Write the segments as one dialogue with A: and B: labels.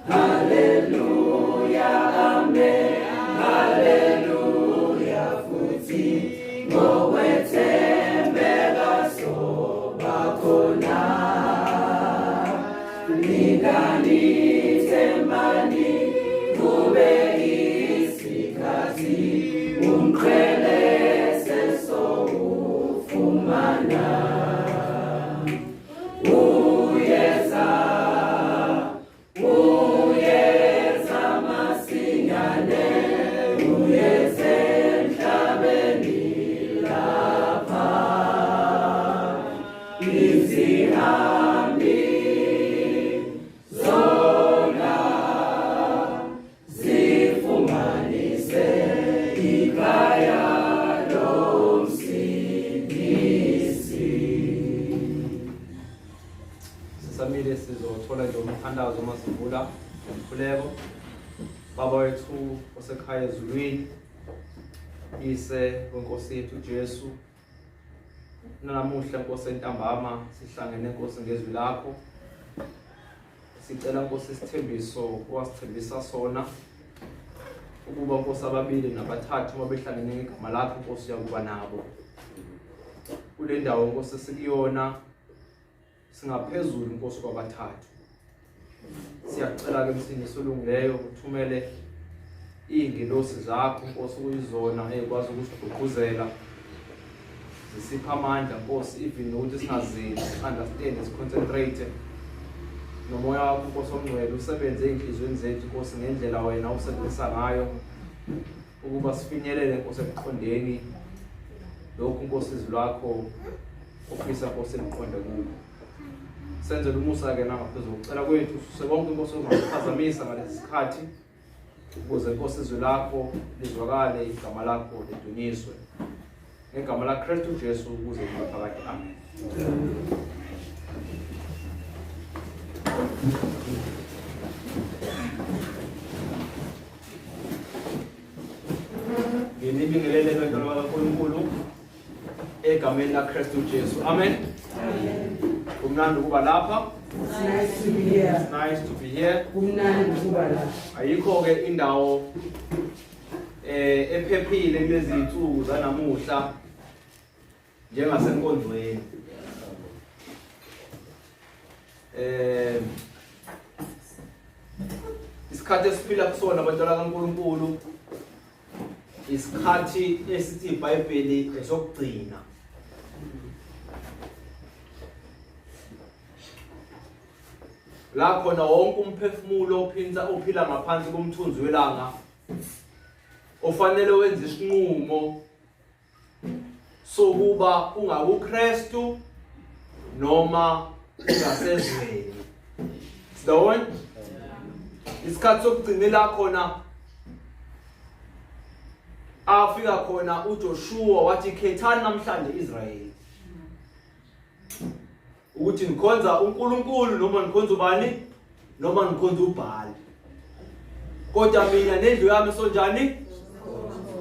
A: Haleluya, amen, haleluya futhi ngokwethembeka soba khona. Lindani thembani kube isikhathi umqhele sesowufumana. Uyeza, uyeza masinyane, uyeza emhlabeni lapha. Izihambi zona zifumanise ikhaya lomsindisi.
B: Sisamile sizothola nje umthandazo uma sivula umkhuleko. Baba wethu osekhaya ezulwini, ise wenkosi yethu Jesu. Nanamuhla Nkosi entambama sihlangene Nkosi ngezwi lakho. Sicela Nkosi isithembiso owasithembisa sona ukuba Nkosi ababili nabathathu uma behlangene ngegama lakho Nkosi uyakuba nabo. Kule ndawo Nkosi esikuyona singaphezulu Nkosi kwabathathu. Siyacela ke msindisi olungileyo uthumele izingelosi zakho Nkosi kuyizona ezikwazi ukusigqugquzela zisipha amandla Nkosi even nokuthi singazili understand siconcentrate nomoya wakho Nkosi ongcwele usebenze ezinhlizweni zethu Nkosi ngendlela wena usebenzisa ngayo ukuba sifinyelele Nkosi ekuqondeni lokhu Nkosi izwi lakho ofisa Nkosi liqonde kuko senzele umusa ke nangaphezu kokucela kwethu ususe konke Nkosi okungakuphazamisa ngalesi sikhathi ukuze Nkosi izwi lakho lizwakale igama lakho lidunyiswe ngegama laKristu Jesu ukuze kube phakade amen. Nginibingelele bantwana bakaNkulunkulu egameni laKristu Jesu. Amen.
A: Amen.
B: Kumnandi ukuba lapha.
A: It's nice to be here.
B: It's nice to be here.
A: Kumnandi ukuba lapha.
B: Ayikho ke indawo eh ephephile kulezi zinsuku zanamuhla njengasenkonzweni. Eh isikhathi esiphila kusona abantwana kaNkuluNkulu isikhathi esithi iBhayibheli esokugcina. La khona wonke umphefumulo ophinsa ophila ngaphansi komthunzi welanga ofanele wenze isinqumo sokuba ungakuKristu noma ungasezweni. Sindawonye? Isikhathi sokugcinela khona afika khona uJoshua wathi khethani namhlanje Israyeli ukuthi nikhonza uNkulunkulu noma nikhonza ubani noma nikhonza uBhali kodwa mina nendlu yami sonjani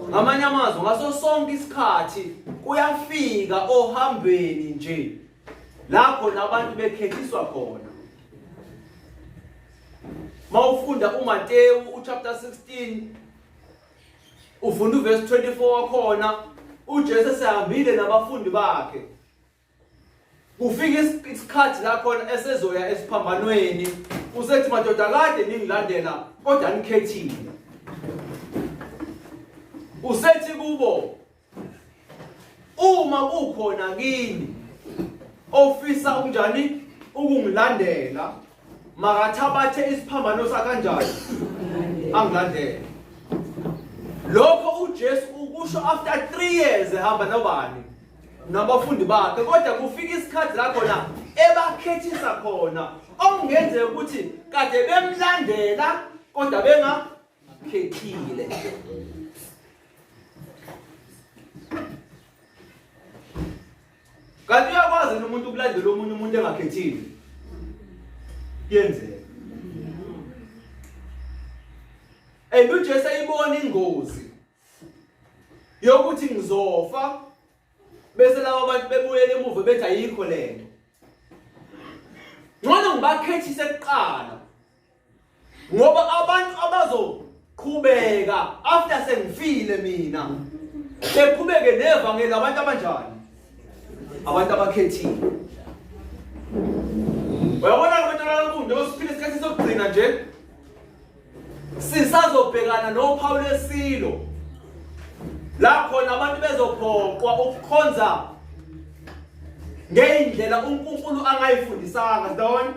B: ngamanye amazwi ngaso sonke isikhathi kuyafika ohambweni nje la khona abantu bekhethiswa khona mawufunda uMateyu uchapter 16 ufunda uverse 24 wakhona uJesu esehambile nabafundi bakhe Kufika isikhathi la khona esezoya esiphambanweni usethi madoda kade ningilandela kodwa nikhethile. Usethi kubo uma kukhona kini ofisa unjani ukungilandela makathabathe isiphambano sakanjani angilandele. Lokho uJesu ukusho after 3 years ehamba nobani nabafundi bakhe kodwa kufika isikhathi la khona ebakhethisa khona okungenzeka ukuthi kade bemlandela kodwa bengakhethile kanti uyakwazi yini umuntu ukulandela omunye umuntu engakhethile kuyenzeka and uJesu ayibona ingozi yokuthi ngizofa bese laba bantu bebuyele emuva bethi ayikho lento. Ngcono ngibakhethise kuqala. Ngoba abantu abazoqhubeka after sengifile mina beqhubeke nevangeli abantu abanjani? Abantu abakhethiwe. Uyabona abantwana kaNkulunkulu siphila isikhathi sokugcina nje. Sisazobhekana nophawu lwesilo. La khona abantu bezophoqwa ukukhonza ngeyindlela uNkulunkulu angayifundisanga ndawonye.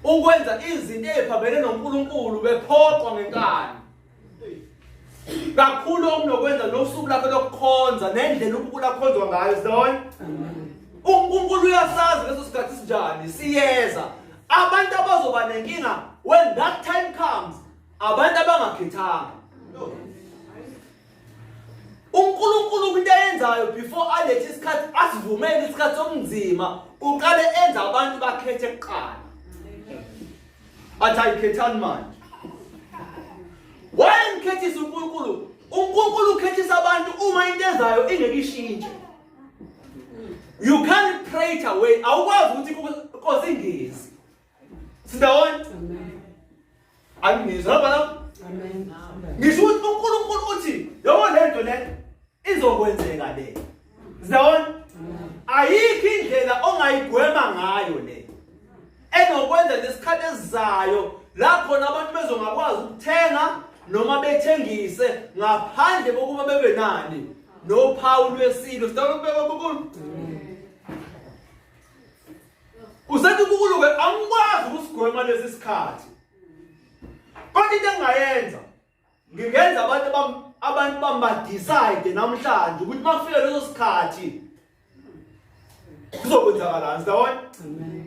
B: Ukwenza izinto eziphambene noNkulunkulu bephoqwa ngenkani. Kakhulu okunokwenza nosuku lakhe lokukhonza nendlela uNkulunkulu akhonzwa ngayo ndawonye. uNkulunkulu uyasazi leso sikhathi sinjani siyeza. Abantu abazoba nenkinga when that time comes abantu abangakhethanga. uNkulunkulu kwinto ayenzayo before alethe isikhathi asivumele isikhathi sokunzima uqale enza abantu bakhethe kuqala. Athi ayikhethani manje. Wayengikhethisa uNkulunkulu. uNkulunkulu ukhethisa abantu uma into ezayo ingeke ishintshe. You can't pray it away. Awukwazi ukuthi inkosi ingezi. Sindawonye?
A: Amen.
B: Angizwa lapha la.
A: Amen.
B: Ngisho ukuthi uNkulunkulu uthi yabo lento le izokwenzeka le. Sindawonye? Ayikho indlela ongayigwema ngayo le. Enokwenza lesikhathi esizayo la khona abantu bezongakwazi ukuthenga noma bethengise ngaphandle kokuba bebe nani nophawu lwesilo. Sindawonye ukubeka uNkulunkulu. Usethi uNkulunkulu ke angikwazi ukusigwema lesi sikhathi. Kodwa into engingayenza ngingenza abantu abantu bamba decide namhlanje ukuthi makufika leso sikhathi kuzokwenzakalani sawona.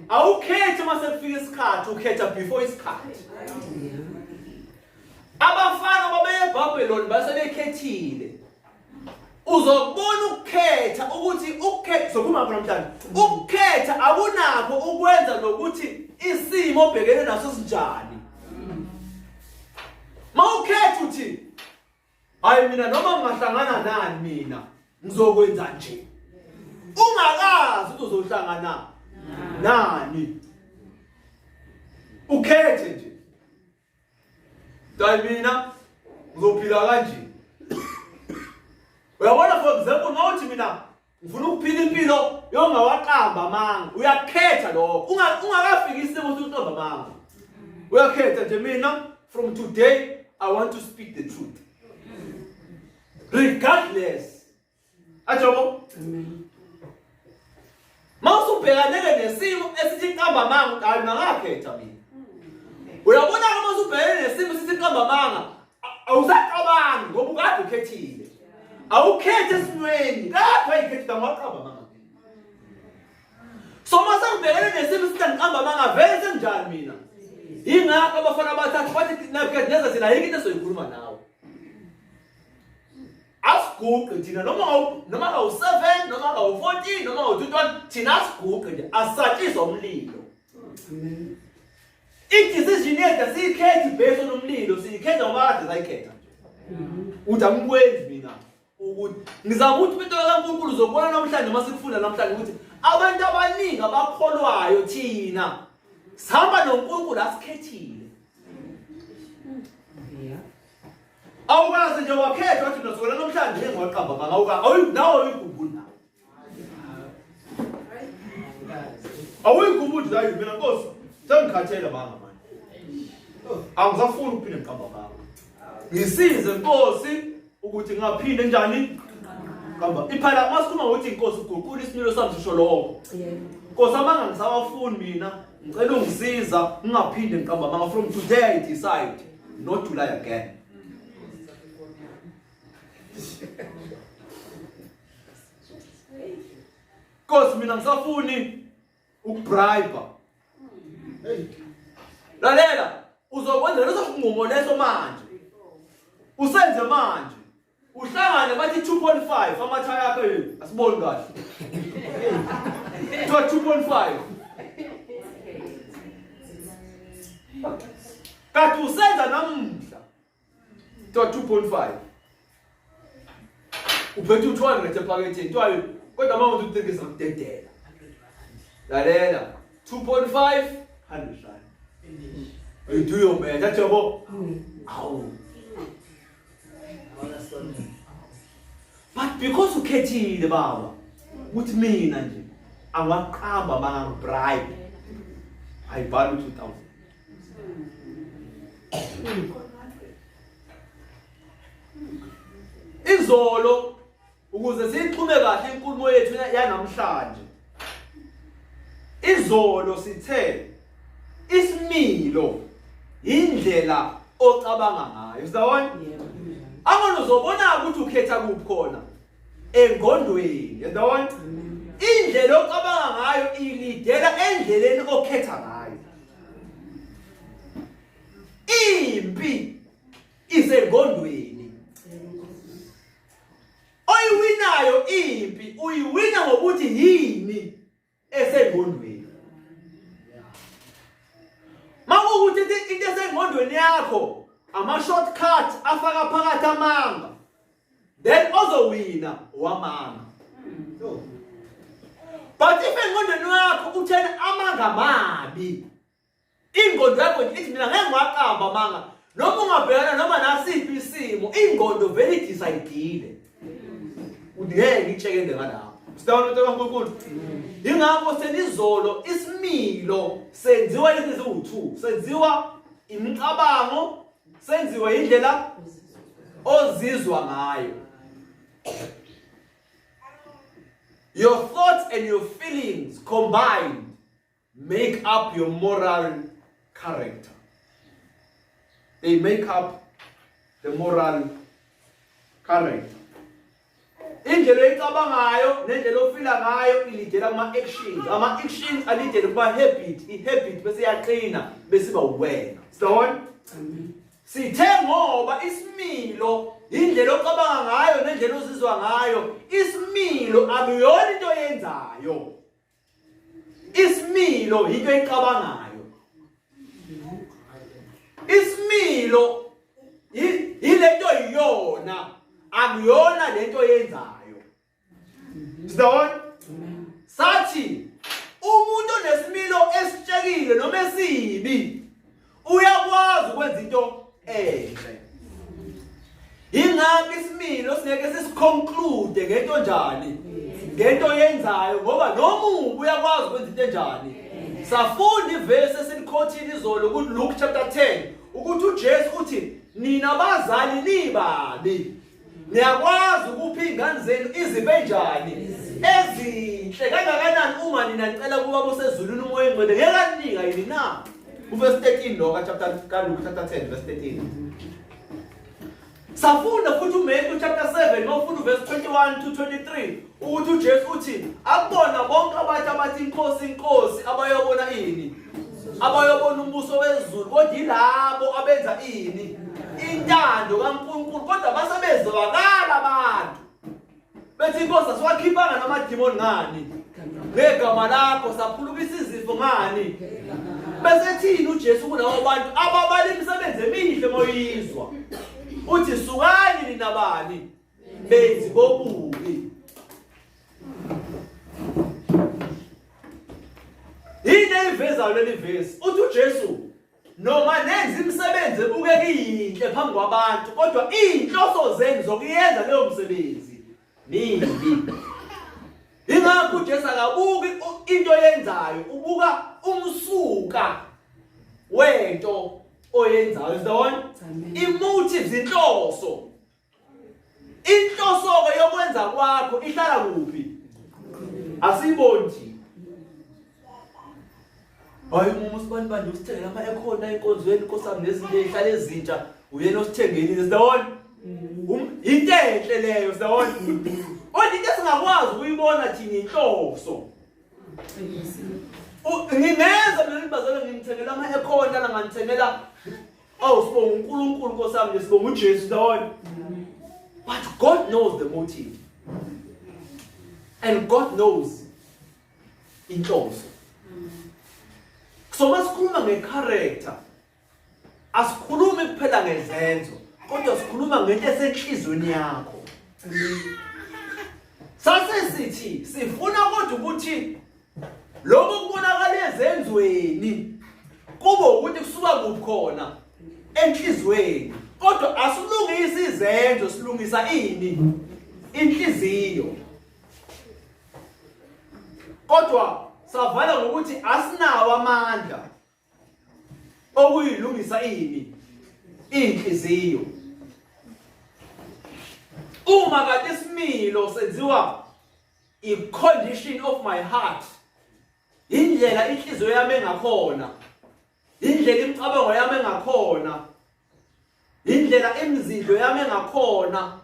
B: Awukhethi uma sekufika isikhathi, ukhetha before isikhathi. Abafana babeye eBabylon basebekhethile. Uzokubona ukukhetha ukuthi ukukhetha sokhuluma ngakho namhlanje. Ukukhetha akunakho ukwenza nokuthi isimo obhekene naso sinjani. Mawukhetha uthi hayi mina noma ngingahlangana nani mina ngizokwenza nje. Ungakazi ukuthi uzohlangana nani. Ukhethe nje. Dai mina ngizophila kanje. Uyabona for example mawuthi mina ngifuna ukuphila impilo yongawaqamba amanga, uyakhetha lokho. Ungakafiki isimo sokuqamba amanga. Uyakhetha nje mina from today I want to speak the truth. Regardless. Ajobo.
A: Amen.
B: Mawusubhekanele nesimo esithi qamba amanga, hayi mina ngakhetha mina. Uyabona ke uma usubhekene nesimo esithi qamba amanga, awusacabangi ngoba ukade ukhethile. Awukhethe esimweni, kade wayikhetha ngwaqamba amanga. So uma sengibhekene nesimo esithi ngiqamba amanga vele senginjani mina? Yingakho abafana abathathu bathi Nebuchadnezzar thina ayikho into esoyikhuluma nawe. Asiguqe thina noma noma kawu-7 noma kawu-14 noma kawu-21 thina asiguqe nje asatshiswa umlilo.
A: Amen.
B: I-decision yethu asiyikhethi based on umlilo, siyikhetha ngoba kade sayikhetha nje. Uthi angikwenzi mina ukuthi ngizama ukuthi into kaNkulunkulu uzobona namhlanje uma sikufunda namhlanje ukuthi abantu abaningi abakholwayo thina sihamba noNkulunkulu asikhethile.
A: Yeah.
B: Awukaze nje wakhetha wathi nosukela namhlanje ngeke waqamba manga awuka awu nawe uyikhumbula nawe. Awuyikhumbuli nje hayi mina Nkosi sengikhathele manga manje. Angisafuni ukuphinde ngiqamba manga. Ngisize Nkosi ukuthi ngingaphinde njani qamba. Iphela masikhuluma ngokuthi inkosi uguqula isimilo sami sisho lokho.
A: Yebo.
B: Nkosi amanga ngisawafuni mina ngicela ungisiza ngingaphinde ngiqamba manga from today I decide not to lie again. Nkosi mina ngisafuni ukubribe.
C: Hey.
B: Lalela uzokwenza leso sinqumo leso manje. Usenze manje. Uhlangane bathi 2.5 amathaya akho yini? Asiboni kahle. Kuthiwa 2.5. Kade usenza namuhla. Kuthiwa 2.5. Uphethe u-200 ephaketheni. Kuthiwa kodwa uma uthi uthengisa kudedela. Lalela. 2.5 100 rand. You do your math. Athi yabo. Awu. But because ukhethile baba ukuthi mina nje angwaqamba bangangibribe. Ayibhala u2000. Izolo ukuze siyixhume kahle inkulumo yethu yanamhlanje izolo sithe isimilo indlela ocabanga ngayo uzawona angona uzobona ukuthi ukhetha kuphi khona engqondweni yabona indlela ocabanga ngayo ilidela endleleni okhetha ngayo impi isengqondweni oyiwinayo impi uyiwina ngokuthi yini esengqondweni makuwukuthi into esengqondweni yakho ama shortcut afaka phakathi amanga then ozowina wamanga but if engqondweni yakho uthena amanga mabi Ingqondo yakho nje ithi mina ngeke ngiwaqamba amanga. Noma ungabhekana noma nasiphi isimo, ingqondo vele idecide. Uthi ngeke ngitshekende ngalapho. Sibona into kaNkulunkulu. Ingakho senizolo isimilo senziwa izinto eziwu-2. Senziwa imicabango, senziwa indlela ozizwa ngayo. Your thoughts and your feelings combined make up your moral character. They make up the moral character. Indlela oyicabangayo nendlela ofila ngayo ilidela kuma-actions. Ama-actions alidele kuma-habit, i-habit bese iyaqina bese iba uwena. Sibona? Sithe ngoba isimilo indlela ocabanga ngayo nendlela ozizwa ngayo, isimilo akuyona into oyenzayo. Isimilo into ecabangayo. Isimilo yilento iyona akuyona lento yenzayo. Sizawona? Sathi umuntu onesimilo esitshekile noma esibi uyakwazi ukwenza into enhle. Ingakho isimilo singeke sisiconclude ngento njani? Ngento yenzayo ngoba nomubi uyakwazi ukwenza into enjani? Safunda ivesi esilikhothile izolo ku Luke chapter 10 ukuthi uJesu uthi nina bazali nibabi niyakwazi ukupha iy'ngane zenu izipho enjani ezinhle kangakanani uma nina nicela kubaba osezulwini umoya engcwele ngeke anika yini na uvesi 13 lo kachapter kaLuke chapter 10 verse 13 Safunda futhi uMatthew chapter 7 mawufunda uverse 21 to 23 ukuthi uJesu uthi akubona bonke abantu abathi inkosi inkosi abayobona ini abayobona umbuso wezulu kodwa yilabo abenza ini intando kaNkulunkulu kodwa basebezwakala abantu bethi inkosi asiwakhiphanga namadimoni ngani ngegama lakho saphulukisa izifo ngani bese thini uJesu kulabo bantu ababala imisebenzi emihle moyizwa uthi sukani nina bani benzi bobubi yini eyivezayo leli vesi uthi uJesu noma nenza imisebenzi ebukeka iyinhle phambi kwabantu kodwa iy'nhloso zenu zokuyenza leyo msebenzi mimbi ingakho uJesu akabuki into oyenzayo ubuka umsuka wento oyenzayo is the one i-motives inhloso Inhloso-ke yokwenza kwakho ihlala kuphi? Asiyiboni thina. Hayi uma usibani banje usithengela ama-aircon enkonzweni Nkosi yami nezinto ey'hlala ezintsha uyena osithengelile siyabona? Um, into enhle leyo siyabona? Kodwa into esingakwazi ukuyibona thina inhloso. Ngingenza mina nibazalwane ngimthengela ama-aircon lana nganithengela Oh sibonga uNkulunkulu Nkosi yami sibonga uJesu ndawonye. But God knows the motive. And God knows inhloso. So masikhuluma ngecharacter asikhulumi kuphela ngezenzo kodwa sikhuluma ngento esenhlizweni yakho. Sase sithi sifuna kodwa ukuthi lokho kubonakala ezenzweni kube ukuthi kusuka kuphi khona enhlizweni kodwa asilungisi izenzo silungisa ini inhliziyo kodwa savala ngokuthi asinawo amandla okuyilungisa ini inhliziyo uma kade isimilo senziwa i condition of my heart indlela inhliziyo yami engakhona indlela imicabango yami engakhona indlela imizindlo yami engakhona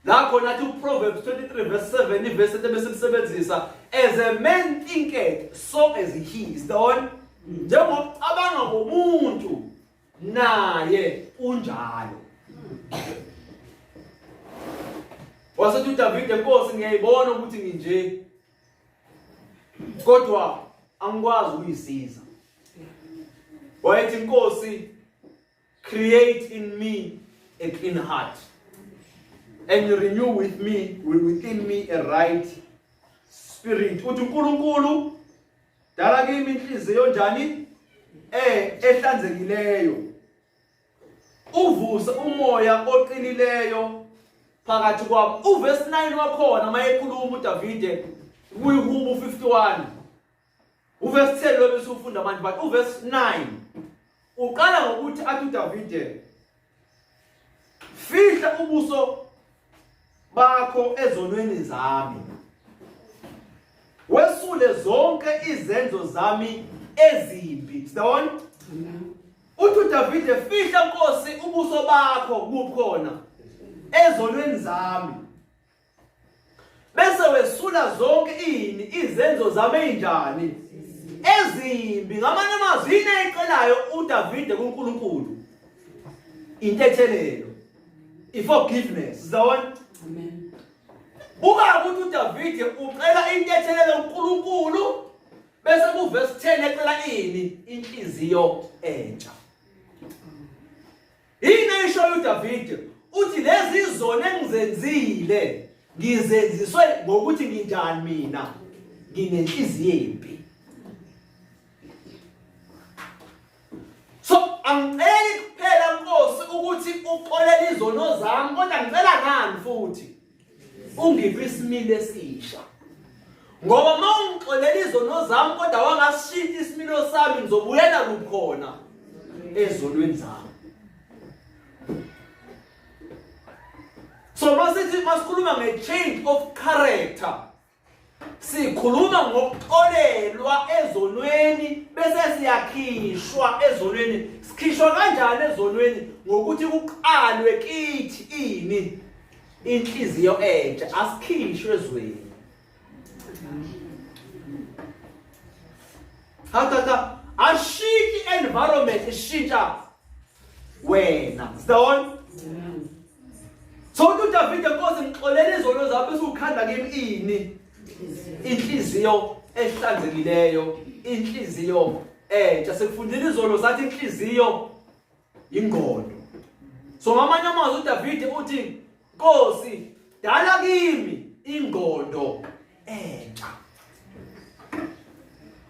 B: la khona athi uProverbs 23 verse 7 ivesi ebese lisebenzisa as a man thinketh so as he is the one njengokucabanga komuntu naye unjalo wasethi uDavide Nkosi ngiyayibona ukuthi nginje kodwa angikwazi ukuyisiza wayethi inkosi create in me a clean heart and renew with me within me a right spirit uthi uNkulunkulu dala kimi inhliziyo njani eh ehlanzekileyo uvuse umoya oqinileyo phakathi kwami uverse 9 wakhona mayekhuluma uDavide kuyihubo 51 uverse 10 lo bese ufunda manje but uverse 9 uqala ngokuthi athi uDavide fihla ubuso bakho ezonweni zami wesule zonke izenzo zami ezimbi sibona uthi uDavide fihla Nkosi ubuso bakho kukhona ezonweni zami bese wesula zonke ini izenzo zami ezinjani ezimbi ngamanye amazwi yini ayicelayo uDavide kuNkulunkulu intethelelo i-forgiveness sizawona
A: amen
B: buka ukuthi uDavide ucela intethelelo kuNkulunkulu bese kuverse 10 ecela ini inhliziyo entsha Yini ayishoyo uDavide? Uthi lezi izono engizenzile ngizenziswe ngokuthi nginjani mina? Nginenhliziyo embi. So angiceli kuphela Nkosi ukuthi uxolele izono zami kodwa ngicela ngani futhi? Ungiphe isimilo esisha. Ngoba uma ungixolela izono zami kodwa wangasishintsha isimilo sami ngizobuyela kukhona ezonweni zami. So masithi masikhuluma nge-change of character sikhuluma ngokuxolelwa ezonweni bese siyakhishwa ezonweni sikhishwa kanjani ezonweni ngokuthi kuqalwe kithi ini inhliziyo entsha asikhishwe ezweni ha tata ashintshi environment ishintsha wena sibona so uthi uDavide Nkosi ngixolele izono zami bese ukhanda kimi ini inhliziyo ehlanzekileyo inhliziyo entsha sekufundile izolo sathi inhliziyo ingqondo so ngamanye amazwi uDavide uthi Nkosi dala kimi ingqondo entsha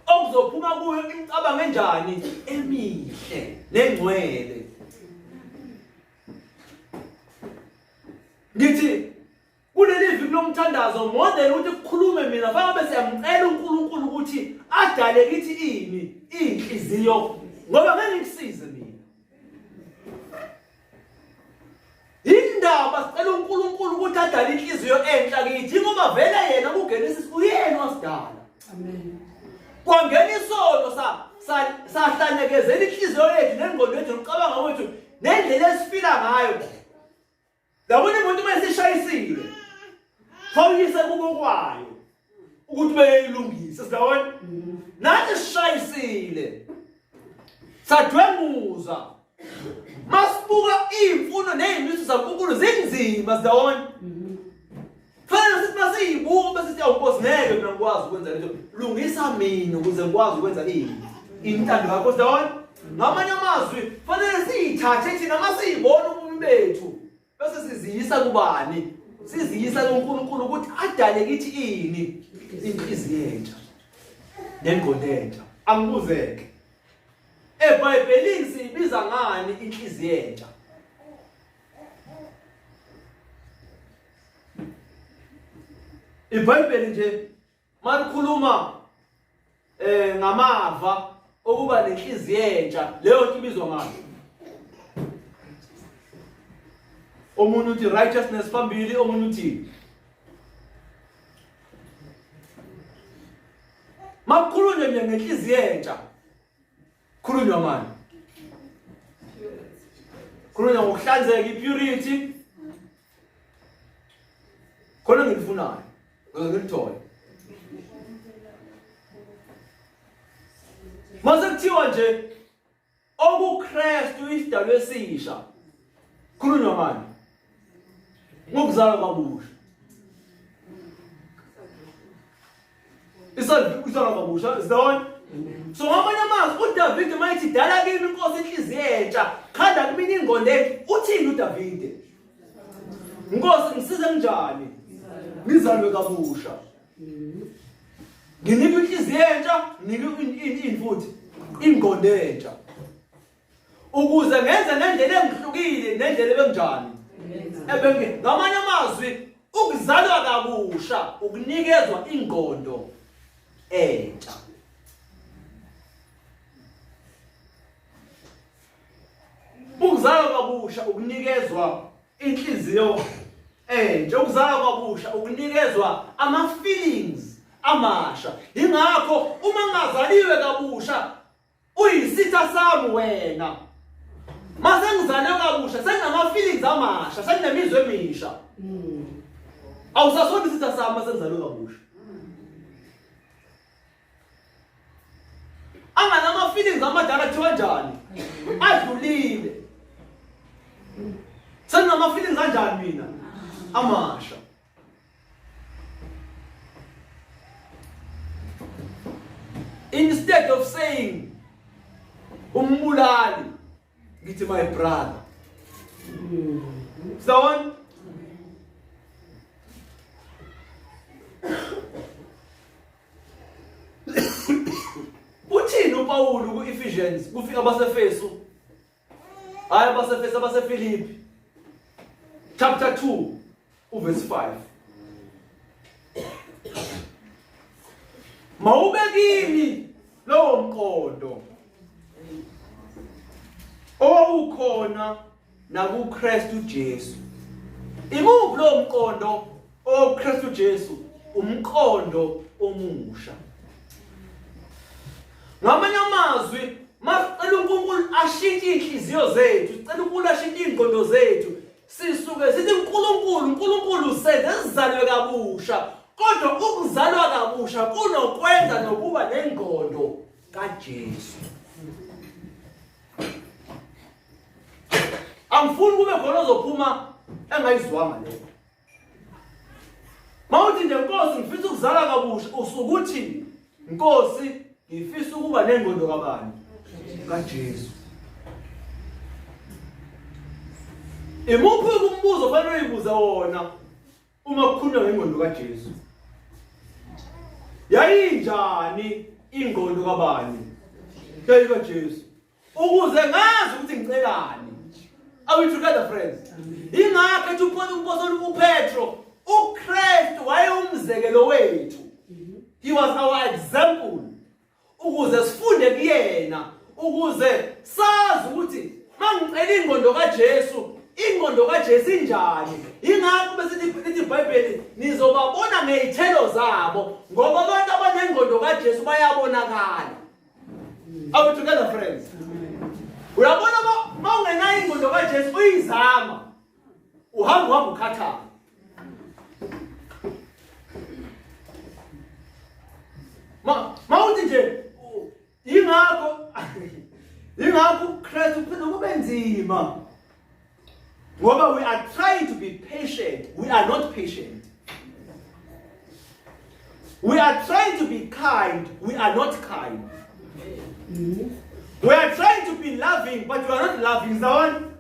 B: okuzophuma kuyo imicabango enjani emihle nengcwele ngithi kuleli viki lomthandazo more than ukuthi kukhulume mina fanele bese siyamcela uNkulunkulu ukuthi adale kithi ini inhliziyo ngoba ngeke ngikusize mina Indaba sicela uNkulunkulu ukuthi adale inhliziyo enhla kithi ngoba vele yena kuGenesis uyena wasidala.
A: Amen.
B: Kwangena isono sa sahlanekezela inhliziyo yethu nengqondo yethu nokucabanga kwethu nendlela esifila ngayo. Yabona imoto uma isishayisile. Fawuyise kubo kwayo ukuthi beyilungise siyabona? Nathi sishayisile. Sadwenguza. Masibuka iy'mfuno ney'miso zaNkulunkulu zinzima siyabona? Fanele sithi masiyibuka bese sithi awunkosi ngeke mina ngikwazi ukwenza lento. Lungisa mina ukuze ngikwazi ukwenza ini. Intando yakho siyabona? Ngamanye amazwi fanele siyithathe thina masiyibona ububi bethu bese siziyisa kubani? Siziyisa kuNkulunkulu ukuthi adale kithi ini inhliziyo entsha nengqondo entsha. Angibuzeke. EBhayibhelini siyibiza ngani inhliziyo entsha? IBhayibheli nje malikhuluma eh ngamava okuba nenhliziyo entsha leyo nto ibizwa ngani? Omunye uthi righteousness phambili, omunye uthi Makukhulunywe nje ngenhliziyo entsha. Khulunywa ngani? Khulunywa ngokuhlanzeka ipurity. Khona ngilifunayo. Ngeke ngilithole. Mase kuthiwa nje OkuKristu isidalwa esisha. Khulunywa ngani? Ngokuzalwa kabusha. Isazalwa kabusha is the one. So ngamanye amazwi uDavide mayithi dala kimi inkosi inhliziyo entsha, khanda kimi ingqondo entsha. Uthini uDavide? Nkosi ngisize kanjani? Ngizalwe kabusha. Nginika inhliziyo entsha, nginika ini futhi ingqondo entsha. Ukuze ngenze ngendlela engihlukile nendlela ebenginjani. Ebengi ngamanye amazwi ukuzalwa kabusha ukunikezwa ingqondo entsha. Ukuzalwa kabusha ukunikezwa inhliziyo entsha, ukuzalwa kabusha ukunikezwa ama feelings amasha. Ingakho uma ngingazaliwe kabusha uyisitha sami wena. Mase ngizalwe kabusha senginama feelings amasha, senginemizwa emisha. Awusasona isitha sami mase ngizalwe kabusha. Anganama feelings amadala kuthiwa njani? Adlulile. Senginama feelings anjani mina? Amasha. Instead of saying umbulali ngithi my brother. Sawon Uthini uPawulu ku-Ephesians kufika abaseFesu? Hayi abaseFesu abaseFilipi. Chapter 2 uverse 5. Mawube kini lowo mqondo owawukhona nakuKristu Jesu. Imuphi lowo mqondo oKristu Jesu? Umqondo omusha. Ngamanye amazwi, masicela uNkulunkulu ashintshe inhliziyo zethu, sicela uNkulunkulu ashintshe ingqondo zethu. Sisuke sithi uNkulunkulu, uNkulunkulu usenze sizalwe kabusha. Kodwa ukuzalwa kabusha kunokwenza nokuba nengqondo kaJesu. Angifuni kube khona ozophuma engayizwanga leyo. Mawuthi nje Nkosi ngifisa ukuzala kabusha usukuthi Nkosi ngifisa ukuba nengqondo kabani kaJesu. Imuphi umbuzo ofanele uyibuze wona uma kukhulunywa ngengqondo kaJesu? Yayinjani ingqondo kabani? YayikaJesu. Ukuze ngazi ukuthi ngicelani. Are we together friends? Ingakho ethi umpostoli uPetro, uKristu wayewumzekelo wethu. He was our example. Ukuze sifunde kuyena, ukuze sazi ukuthi mangicela ingqondo kaJesu, ingqondo kaJesu injani. Ingakho bese lithi iBhayibheli nizobabona ngezithelo zabo, ngoba abantu abanengqondo kaJesu bayabonakala. Are we together friends? Uyabona uma ungenayo ingqondo kaJesu uyizama. Uhamba uhamba ukhathala. Ma mawuthi nje ingakho ingakho uKristu kuphinde kube nzima. Ngoba we are trying to be patient, we are not patient. We are trying to be kind, we are not kind. We are trying to be loving, but we are not loving. Is that one?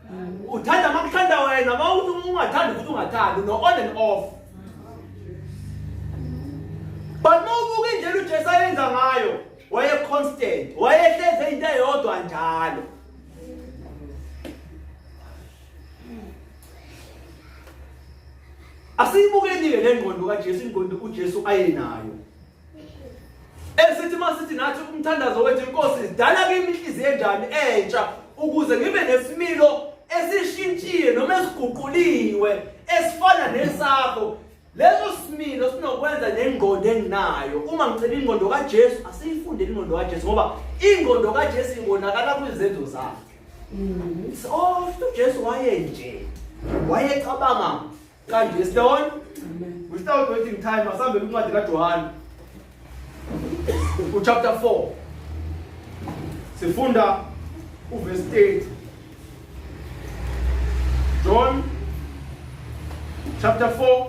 B: Uthanda makuthanda wena, mawuthi ungathandi futhi ungathandi, no on and off. But mawubuka indlela uJesu ayenza ngayo,
C: Waye constant, wayehleze into eyodwa njalo. Asiyibukeni-ke le ngqondo kaJesu, ingqondo uJesu ayenayo. Esithi masithi nathi umthandazo wethu inkosi dala kimi inhliziyo enjani entsha ukuze ngibe nesimilo esishintshiwe noma esiguquliwe esifana nesakho. Leso similo sinokwenza nengqondo enginayo. Uma ngicela ingqondo kaJesu, asiyifundele ingqondo kaJesu ngoba ingqondo kaJesu ibonakala kwizenzo zakhe. Oh, uJesu wayenje. Wayecabanga kanje. Siyabona? Without waiting time, asambe kwincwadi kaJohane. Uchapter 4. Sifunda uverse 30. John chapter 4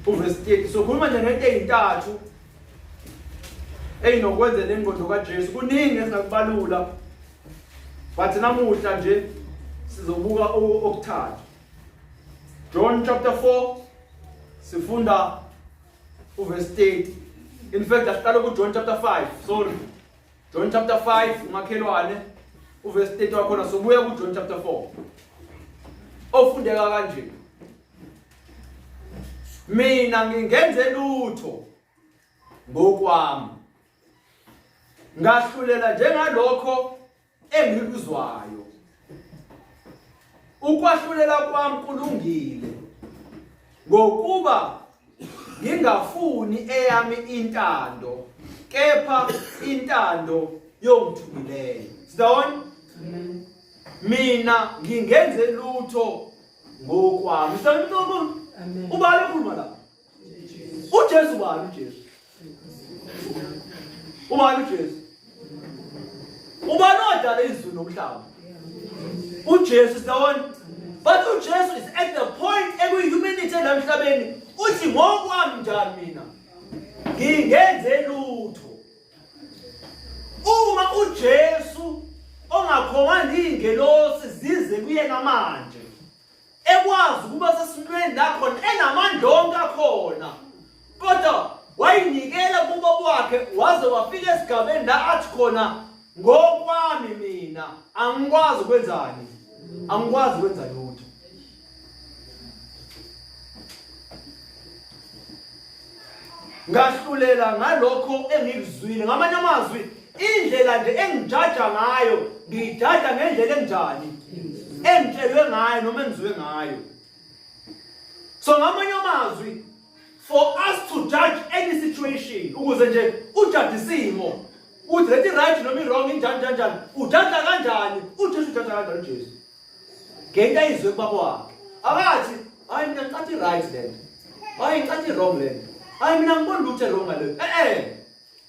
C: uverse 30. So khuluma nje ngento ezintathu eyinokwenza nengqondo kaJesu. Kuningi esingakubalula. But namuhla nje sizobuka okuthathu. John chapter 4 sifunda uverse 30. In fact asiqale ku John chapter 5, sorry. John chapter 5 umakhelwane uverse 30 wakhona sobuya ku John chapter 4. Ofundeka kanje. Mina ngingenze lutho ngokwami. Ngahlulela njengalokho engikuzwayo. Ukwahlulela kwami kulungile ngokuba ngingafuni eyami intando kepha intando yongithumileyo. Sidawonye? Mina ngingenze lutho ngokwami. Sidawonye? Ubani okhuluma la? uJesu ubani uJesu? Ubani uJesu? Ubani odala izulu nomhlaba? uJesu siyabona. But uJesu is at the point ekuyi-humanity la emhlabeni uthi ngokwami njani mina ngingenze lutho. Uma uJesu ongakhomandi iy'ngelosi zize kuyena manje ekwazi ukuba sesimweni la khona enamandla onke akhona kodwa wayinikela kubo kwakhe waze wafika esigabeni la athi khona ngokwami mina angikwazi ukwenzani angikwazi ukwenza lutho ngahlulela ngalokho engikuzwile ngamanye amazwi indlela nje engijaja ngayo ngiyijaja ngendlela enjani engitshelwe ngayo noma engizwe ngayo so ngamanye amazwi for us to judge any situation ukuze nje ujaje isimo uthi lethi right noma i-wrong injani njani njani ujaja kanjani ujesu ujaja kanjani ujesu ngento ayizwe kubaba wakhe akathi hayi mina ngicathi right lento hayi ngicathi wrong lento hayi mina ngibona lutho wrong ngaleyo eh eh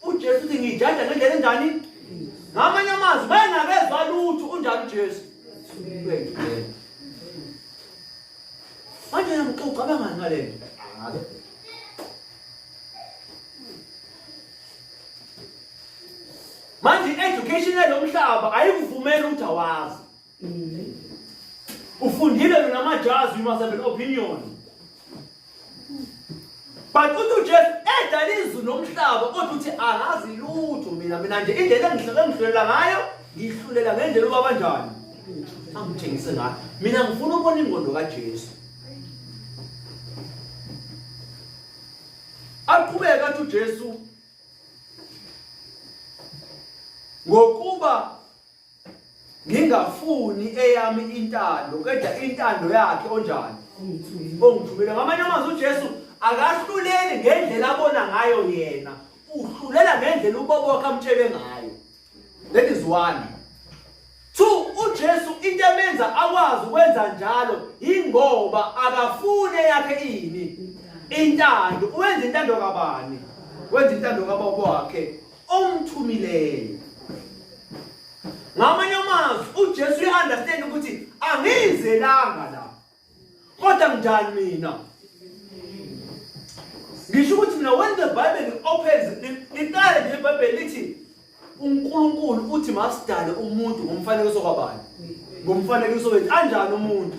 C: uJesu uthi ngijaja ngendlela enjani ngamanye amazwi bayengakezwa lutho unjani uJesu manje ngiyamxoxa ngale nto manje i-education yalomhlaba ayikuvumeli ukuthi awazi Ufundile lona amajazi you must have an opinion. But uthi uJesu edala izulu nomhlaba kodwa uthi angazi lutho mina mina nje indlela engihleke engihlulela ngayo ngihlulela ngendlela ubaba njani angithengise ngayo mina ngifuna ukubona ingqondo kaJesu aqhubeka athi uJesu ngokuba ngingafuni eyami intando kodwa intando yakhe onjani ongithumile ngamanye amazwi uJesu akahluleli ngendlela abona ngayo yena uhlulela ngendlela ubaba wakhe amtshele ngayo that is one two uJesu into emenza akwazi ukwenza njalo ingoba akafuni eyakhe ini intando uwenza intando kabani wenza intando kababa wakhe omthumileyo ngamanye amazwi uJesu uya-understand ukuthi angizelanga la kodwa njani mina ngisho ukuthi mina when the bible opens liqale nje ibhayibheli lithi uNkulunkulu uthi masidale umuntu ngomfanekiso kwabani ngomfanekiso wethu anjani umuntu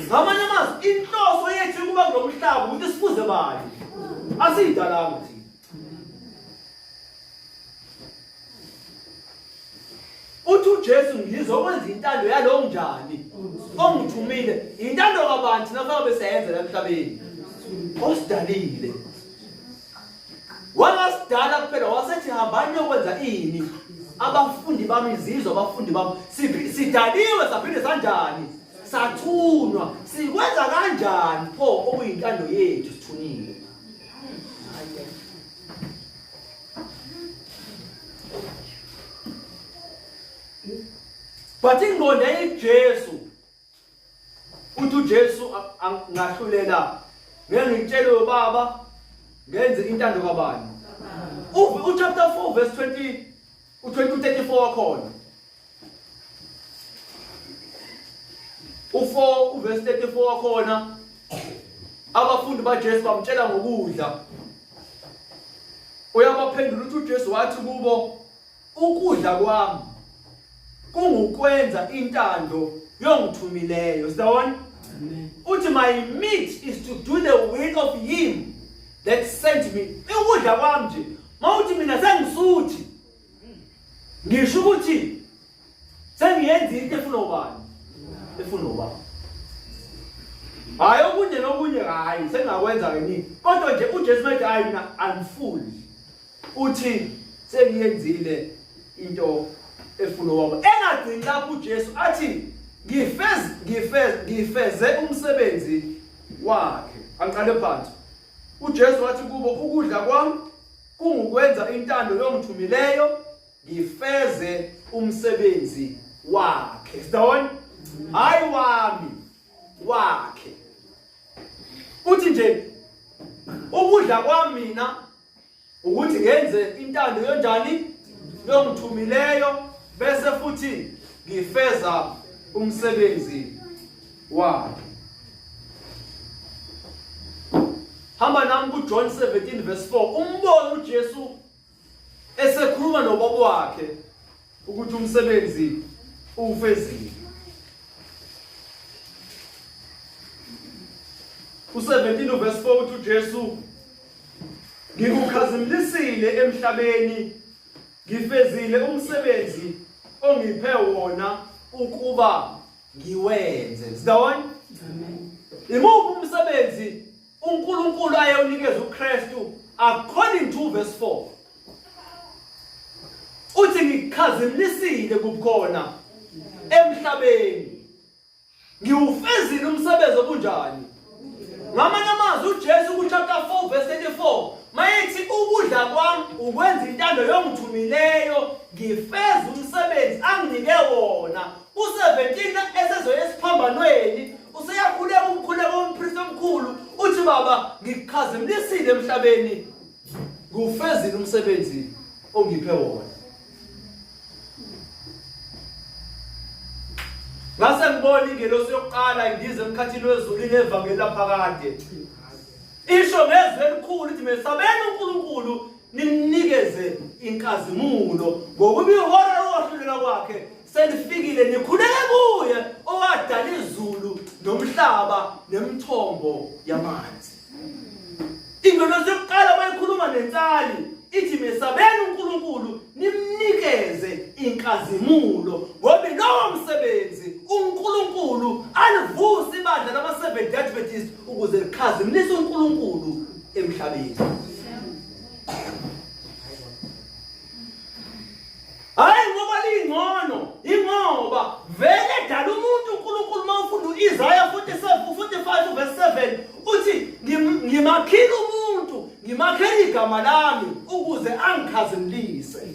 C: ngamanye amazwi inhloso yethu ukuba kulo mhlaba ukuthi sifuze bani asiyidalanga thina. Uthi uJesu ngizokwenza intando yalo njani ongithumile. Intando kabani thina fanele beseyenza la emhlabeni? Osidalile. Wangasidala kuphela wasethi hambani niyokwenza ini? Abafundi bami izizwe abafundi bami sidaliwe saphinde sanjani? Sathunwa. Sikwenza kanjani pho okuyintando yethu sithuniwe? But ingqondo yayiJesu. Uthi uJesu ngahlulela ngeke ngitshele ubaba ngenze intando kabani. U chapter 4 verse 20 u20 34 wakhona. U4 uverse 34 wakhona abafundi baJesu bamtshela ngokudla. Uyabaphendula uthi uJesu wathi kubo ukudla kwami kungukwenza intando yongithumileyo. Sibona? Uthi my meat is to do the will of him that sent me. Ukudla kwami nje mawuthi mina sengisuthi ngisho ukuthi sengiyenza into efuna ubani efuna ubani hayi okunye nokunye hayi sengakwenza ke nini kodwa nje uJesu mathi hayi mina I'm full uthi sengiyenzile into efuna ubaba engagcini lapho uJesu athi ngifeze ngifeze ngifeze umsebenzi wakhe angiqale phansi uJesu wathi kubo ukudla kwami kungukwenza intando yongithumileyo ngifeze umsebenzi wakhe sidawoni hayi wami wakhe uthi nje ukudla kwami mina ukuthi ngenze intando yonjani yongithumileyo bese futhi ngifeza umsebenzi wakhe hamba nami kuJohn 17 verse 4 umbone uJesu esekhuluma nobaba wakhe ukuthi umsebenzi uwufezile u17 verse 4 uthi uJesu ngikukhazimulisile emhlabeni ngifezile umsebenzi ongiphe wona ukuba ngiwenze sindawonye
A: Amen.
C: Imuphi umsebenzi uNkulunkulu ayewunikeza uKristu according to verse 4? Uthi ngikhazimulisile kubukhona emhlabeni. Ngiwufezile umsebenzi obunjani? Ngamanye amazwi uJesu ku-chapter 4 verse 34 mayethi ukudla kwami ukwenza intando yongithumileyo ngifeze umsebenzi anginike wona U-17 esezoya esiphambanweni useyakhuleka umkhuleko wompristi omkhulu uthi baba ngikukhazimlisile emhlabeni ngiwufezile umsebenzi ongiphe wona ngase ngibona ingelosi yokuqala indiza emkhathini wezulu inevangeli laphakade Isho ngezwi elikhulu ithi mesabeni uNkulunkulu nimnikeze inkazimulo ngokuba ihora lokwahlulela kwakhe selifikile nikhuleke kuye owadala izulu nomhlaba nemithombo yamanzi. Ingelosi yokuqala bayikhuluma nensali ithi mesabeni uNkulunkulu nimnikeze inkazimulo ngoba lowo msebenzi uNkulunkulu alivuse ibandla lama-Seventh Adventist ukuze likhazimulise uNkulunkulu emhlabeni. Hayi ngoba lingcono, ingoba vele dala umuntu uNkulunkulu uma ufunda uIsaya 47 45 verse 7 uthi ngimakhile umuntu, ngimakhele igama lami ukuze angikhazimulise.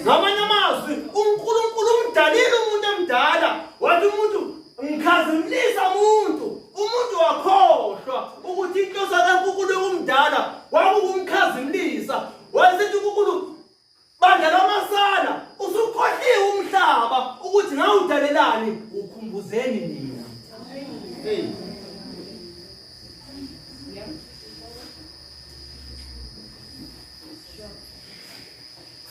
C: Ngamanye amazwi uNkulunkulu umdalile umuntu emdala wathi umuntu Ngikhazimulisa umuntu, umuntu wakhohlwa ukuthi inhloso kaNkulunkulu yokumdala kwakuwumkhazimulisa. Wayesethi uNkulunkulu bandla lamasana usukhohliwe umhlaba ukuthi ngawudalelani ukhumbuzeni nina. Hey.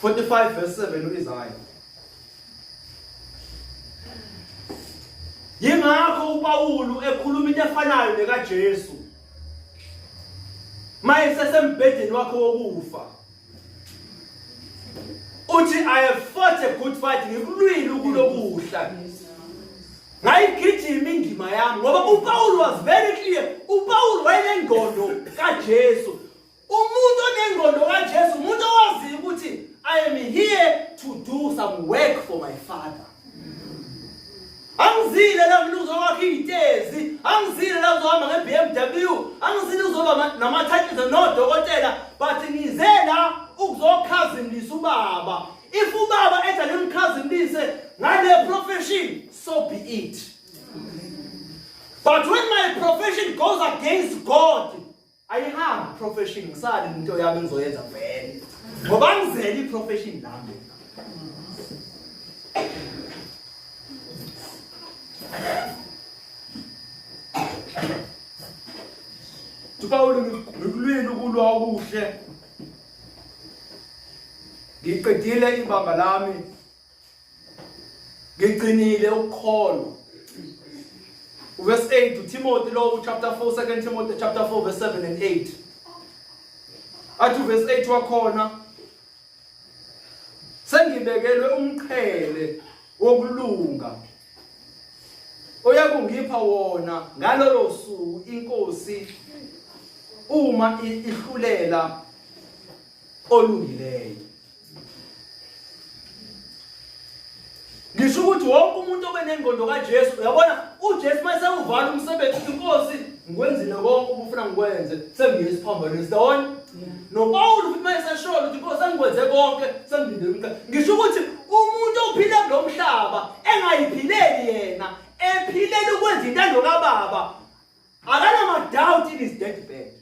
C: 45 verse 7 uIsaiah Yingakho uPawulu ekhuluma into efanayo nekaJesu. Mayesesembhedeni wakhe wokufa. Uthi I have fought a good fight, ngikulwile ukulokuhla. Ngayigijima indima yami ngoba uPaul was very clear. UPaul wayenengqondo kaJesu. Umuntu onengqondo kaJesu umuntu owaziyo ukuthi I am here to do some work for my father. Angizile la mina uzokwakha iy'tezi, angizile la uzohamba nge-BMW, angizile uzoba nama-titles nodokotela, but ngize la ukuzokhazimlisa ubaba. If ubaba ethi alimkhazimlise ngale profession, so be it. But when my profession goes against God, ayihambi profession ngisale into yami engizoyenza vele ngoba ngizele iprofession lami
B: uPawulu ngikulwile ukulwa okuhle ngiqedile ibamba lami ngigcinile ukukholwa verse 8 uTimothy lo chapter 4 2 Timothy chapter 4 verse 7 and 8 athi verse 8 wakhona sengibekelwe umqhele wokulunga oyakungipha wona ngalolo suku inkosi uma ihlulela olungileyo
C: Ngisho ukuthi wonke umuntu obenengqondo kaJesu, uyabona uJesu mase uvala umsebenzi uthi Nkosi ngikwenzile konke obufuna ngikwenze, sengiye esiphambanweni siyabona. NoPawulu futhi mase eshola ukuthi Nkosi sengikwenze konke, sengilinde umqhele. Ngisho ukuthi umuntu ophila kulo mhlaba engayiphileli yena, ephilela ukwenza intando kaBaba, akanama doubt in his death bed.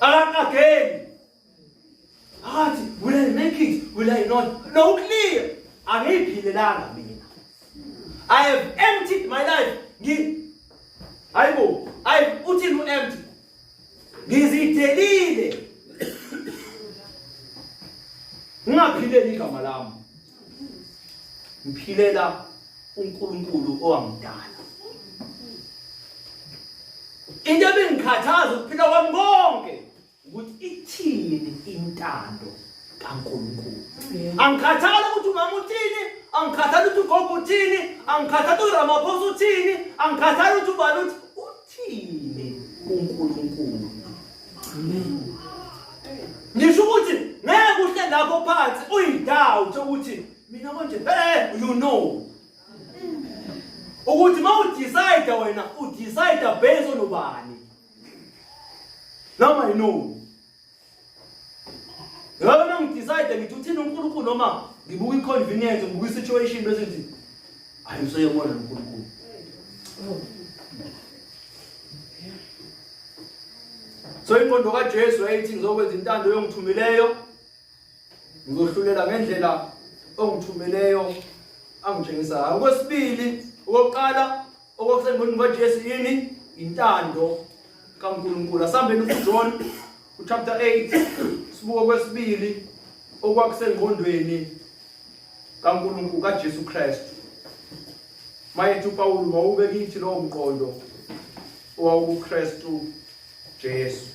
C: Akaqageli. Athi will I make it? Will I not? No clear. Angiyiphilelanga mina. I have emptied my life. Ngi Hayibo, I uthini u-empty? Ngizidelile. Ngingaphileli igama lami. Ngiphilela uNkulunkulu owangidala. Into ebingikhathaza ukuphila kwami konke ukuthi ithini intando kaNkulunkulu. Angikhathali ukuthi umama uthini, angikhathali ukuthi ugogo uthini, angikhathali ukuthi uRamaphosa uthini, angikhathali ukuthi ubani uthi uthini uNkulunkulu. Ngisho ukuthi ngeke uhle lapho phansi uyidoubt ukuthi mina manje hey you know ukuthi uma udecide wena udecide based on ubani noma you know ngoba uma ngidecide ngithi uthini uNkulunkulu noma ngibuka i-convenience ngibuka i-situation bese ngithi hayi useyobona noNkulunkulu
B: so ingqondo kaJesu yayithi ngizokwenza intando yongithumileyo Ngizohlulela ngendlela ongithumileyo angitshengisa ngayo. Okwesibili, okokuqala okwakusengqondweni kaJesu yini? Intando kaNkulunkulu. Asihambeni kuJohn uchapter 8 sibuke okwesibili okwakusengqondweni kaNkulunkulu kaJesu Kristu. Mayethi uPawulu mawube kithi lowo mqondo owawukuKristu Jesu.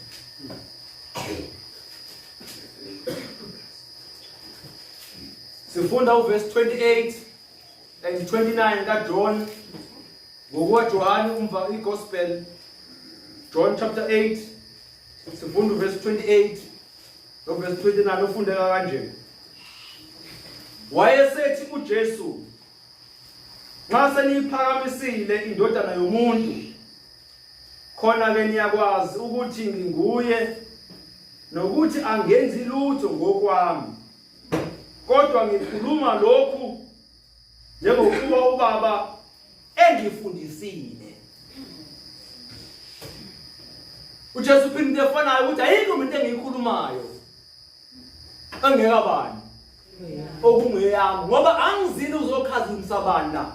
B: Sifunda uverse 28 and 29 kaJohn ngokukaJohane umva igospel John chapter 8 sifunda uverse 28 noverse 29 ofundeka kanje wayesethi uJesu nxa seniyiphakamisile indodana yomuntu Khona-ke niyakwazi ukuthi nginguye nokuthi angenzi lutho ngokwami, kodwa ngikhuluma lokhu njengokuba uBaba engifundisile.
C: uJesu uphinda into efanayo ukuthi ayikho into engiyikhulumayo engekabani okungeyami ngoba angizile uzokhazimisa bani la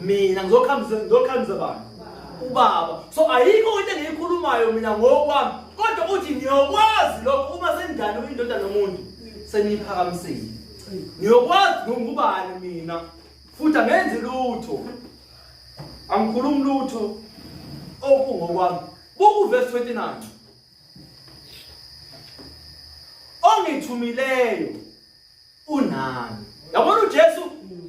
C: mina ngizokhamisa ngizokhamisa bani ubaba so ayikho into engiyikhulumayo mina ngokwami kodwa uthi ngiyokwazi lokho uma senidane indoda nomuntu seniyiphakamisile ngiyokwazi ngingubani mina futhi angenzi lutho angikhulumi lutho okungokwami buku verse 29 Ongithumileyo Unami. Yabona uJesu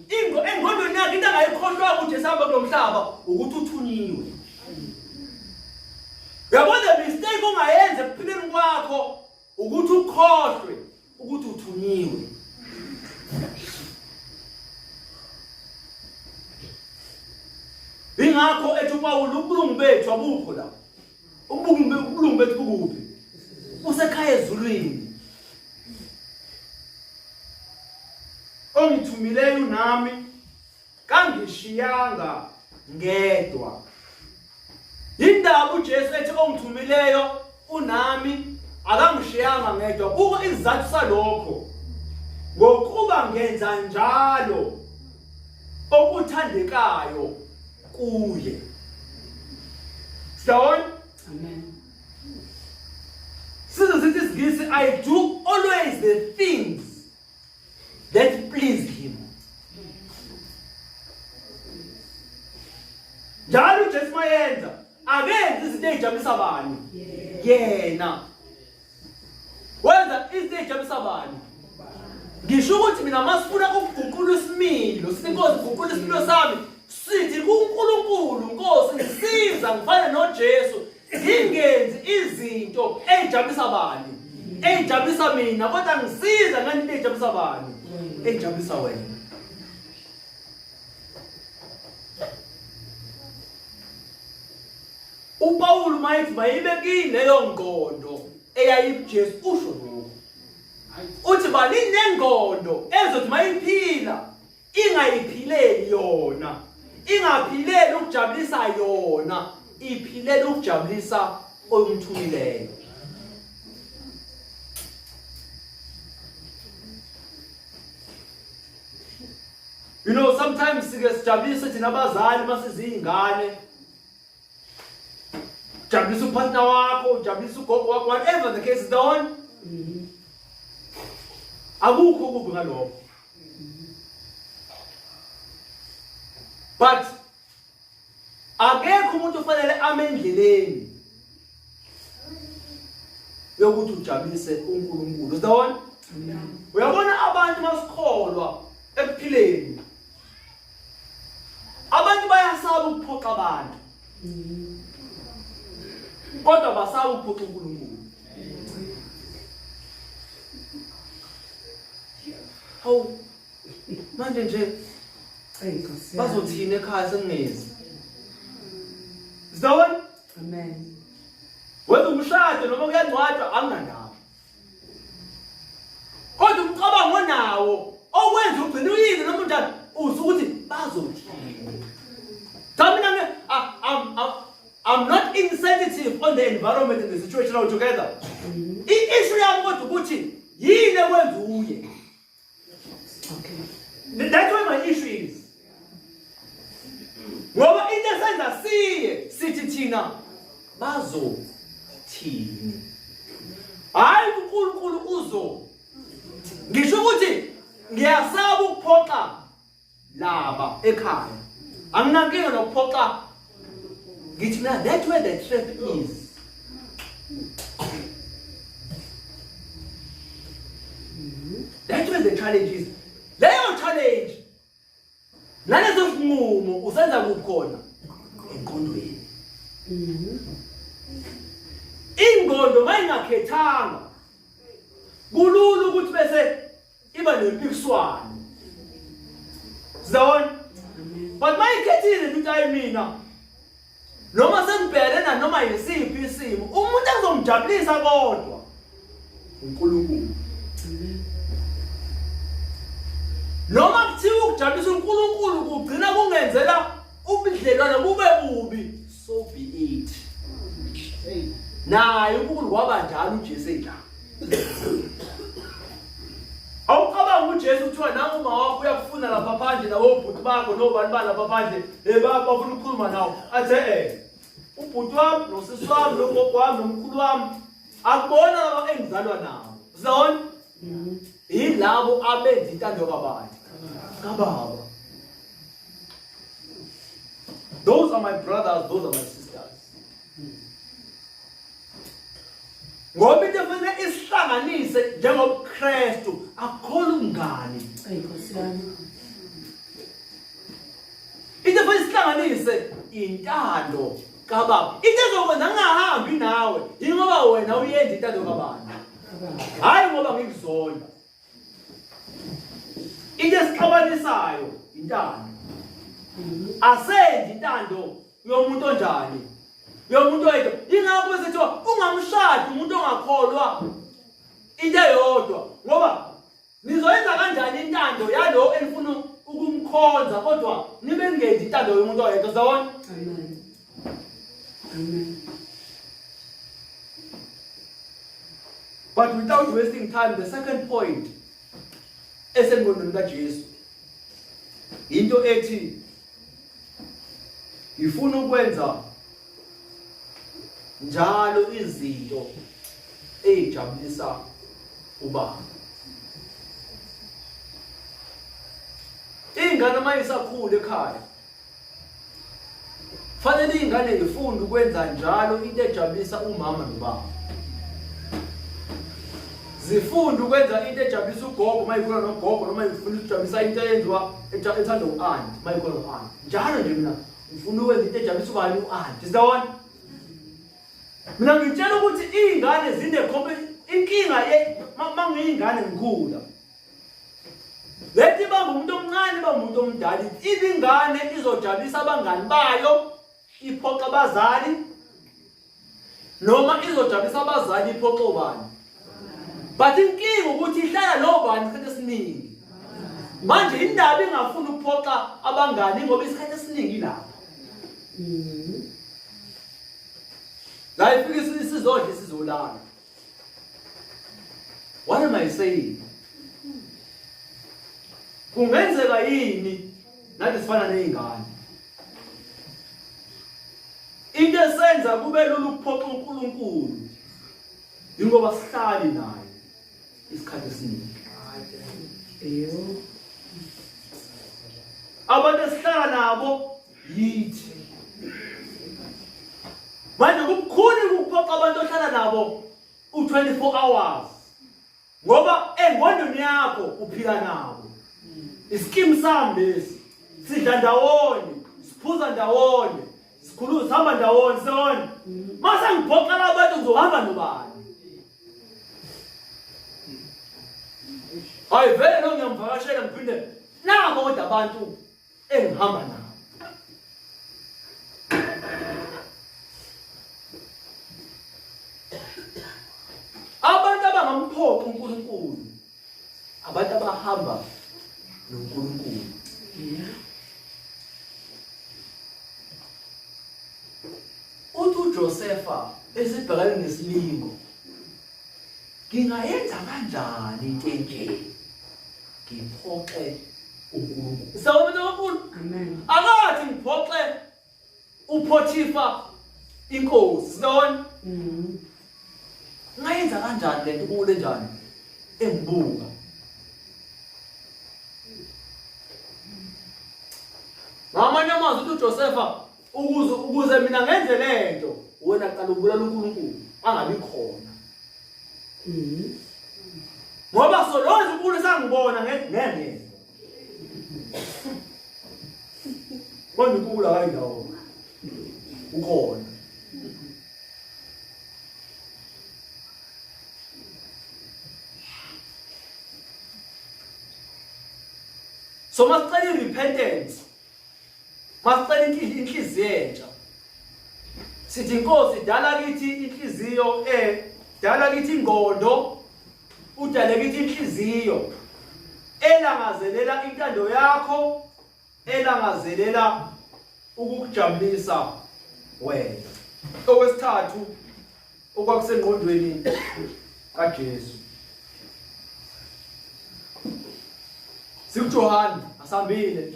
C: ingo engqondweni yakhe into angayikhohlwanga uJesu hamba kulomhlaba ukuthi uthunyiwe. Uyabona mistake ongayenza ekuphileni kwakho ukuthi ukhohlwe ukuthi uthunyiwe. Ingakho ethi uPawulu ubulungu bethu abukho la. Ubulungu bethu bukuphi? Usekhaya ezulwini. Ongithumileyo nami kangishiyanga ngedwa. Indaba uJesu ethi ongithumileyo unami akangishiyanga ngedwa. Buka isizathu salokho. Ngokuba ngenza njalo okuthandekayo kuye. Siyabona?
A: Amen.
C: Size sithi isiNgisi I do always the things that please him. Njalo uJesu mayenza akenzi izinto ezijabulisa bani? Yena. Wenza izinto ezijabulisa bani? Ngisho ukuthi mina masifuna ukuguqula isimilo, sithi Nkosi guqula isimilo sami, sithi kuNkulunkulu Nkosi ngisiza ngifane noJesu, ngingenzi izinto ezijabulisa bani? Ezijabulisa mina kodwa ngisiza ngani into ezijabulisa bani? Ezijabulisa wena. UPawulu mayethi mayibe kini leyo ngqondo eyayikuJesu usho lokhu. Uthi baninengqondo ezothi mayiphila ingayiphileli yona, ingaphileli ukujabulisa yona, iphilela ukujabulisa omthumileyo. You know sometimes sike sijabulise thina abazali masizingane Jabulisa upartner wakho, ujabulisa ugogo wakho, whatever the case is the one. Akukho okubi ngalokho. But akekho umuntu ofanele ame endleleni yokuthi ujabulise uNkulunkulu. Is the one? Uyabona abantu masikholwa ekuphileni Abantu bayasaba ukuphoxa abantu. Kodwa basaba ukuphoxa uNkulunkulu. Hawu manje nje bazothini ekhaya sengingezi. Sizawona?
A: Amen.
C: Wenza umshado noma kuyangcwatshwa anginandaba. Kodwa umcabango onawo okwenza ugcine uyile noma unjani uze ukuthi bazothini. Cha mina I'm not insensitive on the environment and the situation altogether. I-issue yami kodwa ukuthi yini ekwenza uye.
A: Okay.
C: That's where my issue is. Ngoba into esenza siye sithi thina bazothini. Hayi uNkulunkulu uzo. Ngisho ukuthi ngiyasaba ukuphoxa laba ekhaya. Anginankinga nokuphoxa ngithi mina that's where the trap is. That's where the challenge is. Leyo challenge naleso sinqumo usenza kuphi khona? Engqondweni. Ingqondo mayingakhethanga kulula ukuthi bese iba nempikiswano. Sizawona? But mayikhethile ukuthi hayi mina noma sengibhekene na noma yisiphi isimo umuntu engizomjabulisa kodwa uNkulunkulu. Noma kuthiwa ukujabulisa uNkulunkulu kugcina kungenzela ubudlelwane bube bubi so be it. Naye uNkulunkulu waba njalo uJesu enjalo. Awucabanga uJesu kuthiwa nangu uma wakho uyakufuna lapha phandle nabobhuti bakho nobani bani lapha phandle eh bafuna ukukhuluma nawe athe eh ubhuti wami nosisi wami nogogo wami nomkhulu wami akubona laba engizalwa nabo uzabona yilabo abenza intando kabani kababa those are my brothers those are my sisters. Ngoba into efanele isihlanganise njengobuKristu akukhona ubungani.
A: Ey Nkosi yami.
C: Into efanele isihlanganise intando kababa. Into ezokwenza ngingahambi nawe yingoba wena uyenza intando kabani. Hayi ngoba ngikuzonda. Into esixabanisayo intando. Asenzi intando yomuntu onjani? Yomuntu oyedwa. Ingakho bese kuthiwa ungamshadi umuntu ongakholwa into eyodwa ngoba nizoyenza kanjani intando yalo enifuna ukumkhonza kodwa nibe ningenzi intando yomuntu oyedwa sawona?
A: Amen. Amen.
C: But without wasting time, the second point esengqondweni kaJesu into ethi ngifuna ukwenza njalo izinto ezijabulisa ubaba. Ingane uma isakhula ekhaya Fanele ingane ifunde ukwenza njalo into ejabulisa umama nobaba. Zifunde ukwenza into ejabulisa ugogo uma ikhula nogogo noma ifuna ukujabulisa into eyenziwa ethandwa u-anti uma ikhula no-anti. Njalo nje mina ngifuna ukwenza into ejabulisa ubani u-anti. Siyabona? Mina ngitshela ukuthi iy'ngane zine inkinga mangiyingane ngikhula Lethi bamba umuntu omncane bamba umuntu omdala ibe ingane izojabulisa abangani bayo iphoxa abazali noma izojabulisa abazali iphoxa obani but inkinga ukuthi ihlala nobani isikhathi esiningi manje indaba ingafuni ukuphoxa abangani ngoba isikhathi esiningi lapho la ifika isizodla isizolala What am I saying? Kungenzeka yini nathi sifana nezingane? Into esenza kube lula ukuphoxa uNkulunkulu ingoba sihlali naye isikhathi esiningi.
A: Eyo.
C: Abantu esihlala nabo yithi. Manje kubukhuni ukuphoxa abantu ohlala nabo u-24 hours ngoba engqondweni yakho uphila nabo isikimu sami lesi sidla ndawonye siphuza ndawonye sikhuluma sihamba ndawonye sewona mase ngiphoxa labantu ngizohamba nobani hayi vele lo ngiyamvakashela ngiphinde nabo kodwa abantu engihamba nabo abantu abangamphoqi uNkulunkulu abantu abahamba noNkulunkulu uthi uJosefa esibhekane nesilingo ngingayenza kanjani into enje ngiphoxe uNkulunkulu sawubona uNkulunkulu
A: amen
C: akathi ngiphoxe uPothifa inkosi sibona
A: mm.
C: ngayenza kanjani lento kule njani engibuka ngamanye amazwi uthi uJosefa ukuze ukuze mina ngenze lento wena qala ubulala uNkulunkulu angabi khona
A: mm.
C: ngoba soloze uNkulunkulu sangibona ngeke kodwa uNkulunkulu akayi ndawo ukhona so masicela i-repentance Masicela inhliziyo entsha. Sithi inkosi dala kithi inhliziyo eh dala kithi ingqondo udale kithi inhliziyo elangazelela intando yakho elangazelela ukukujabulisa wena. Okwesithathu okwakusengqondweni kaJesu. SikuJohane asambile.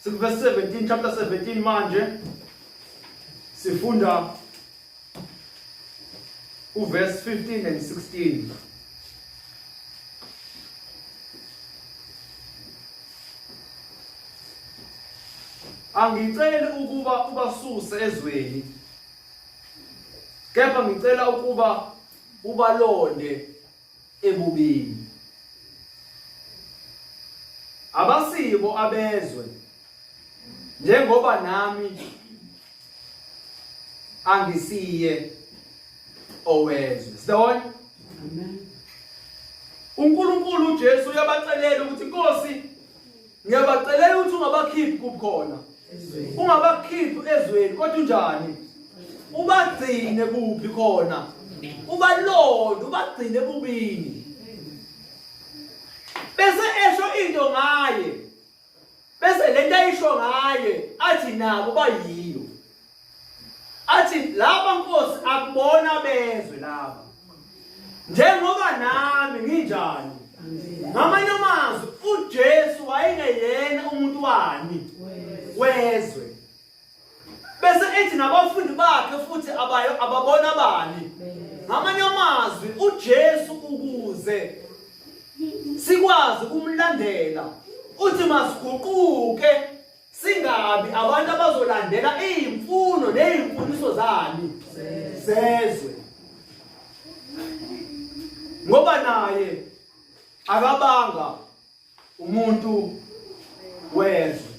C: Sikuverse 17 chapter 17 manje. Sifunda uverse 15 and 16. Angiceli ukuba ubasuse ezweni kepha ngicela ukuba Ubalonde ebubini. Abasibo abezwe njengoba nami angisiye owezwe. Sibona?
A: Amen.
C: uNkulunkulu uJesu uyabacelela ukuthi Nkosi ngiyabacelela ukuthi ungabakhiphi kubukhona. Ungabakhiphi ezweni kodwa unjani? Ubagcine kuphi khona? Ubalonde ubagcine ebubini. Bese esho into ngaye. Bese lento ayisho ngaye athi nabo bayiyo. Athi laba Nkosi akubona bezwe laba. Njengoba nami nginjani. Ngamanye amazwi uJesu wayengeyena umuntu wani wezwe. Bese ethi nabafundi bakhe futhi abayo ababona bani. Ngamanye amazwi uJesu ukuze sikwazi ukumlandela uthi masiguquke singabi abantu abazolandela izimfuno nezimfundiso zani zezwe ngoba naye akabanga umuntu wezwe.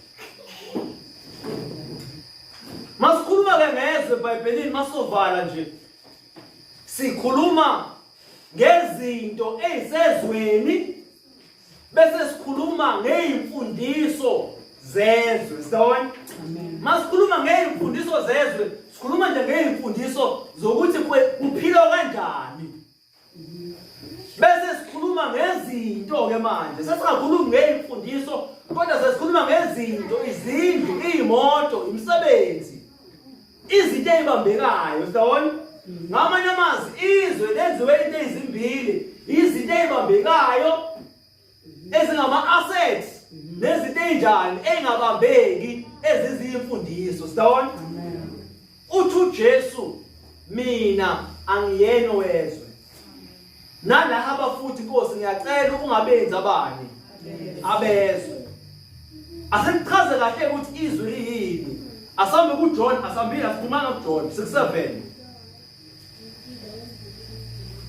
C: Masikhuluma ke ngezwe eBhayibhelini masovala nje sikhuluma ngezinto ezisezweni bese sikhuluma ngezimfundiso zezwe. Siyabona? Masikhuluma ngezimfundiso zezwe sikhuluma nje ngezimfundiso zokuthi kuphilwa kanjani. Bese sikhuluma ngezinto ke manje. Sesingakhulumi ngeyimfundiso kodwa sesikhuluma ngezinto, izindlu, iy'moto, imisebenzi. Izinto ey'bambekayo, siyabona? Ngamanye amazwi izwe lenziwe into ezimbili, izinto ey'bambekayo ezingama-assets nezinto ey'njani ey'ngabambeki eziziyimfundiso siyabona uthi uJesu mina angiyena owezwe nalaba futhi Nkosi ngiyacela ungabenzi abanye abezwe asekuchaze kahle ukuthi izwi liyini asambe kuJohn asambile asiphumanga kuJohn 67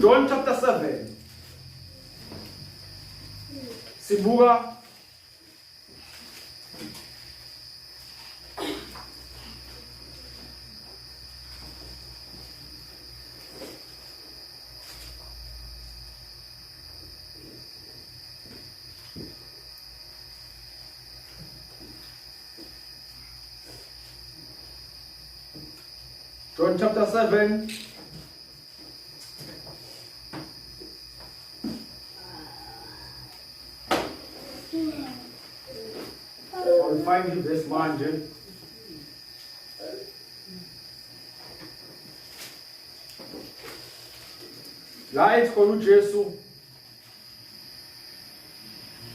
C: John chapter 7 sibuka John chapter 7 I'll find you this manje. La ethi khona uJesu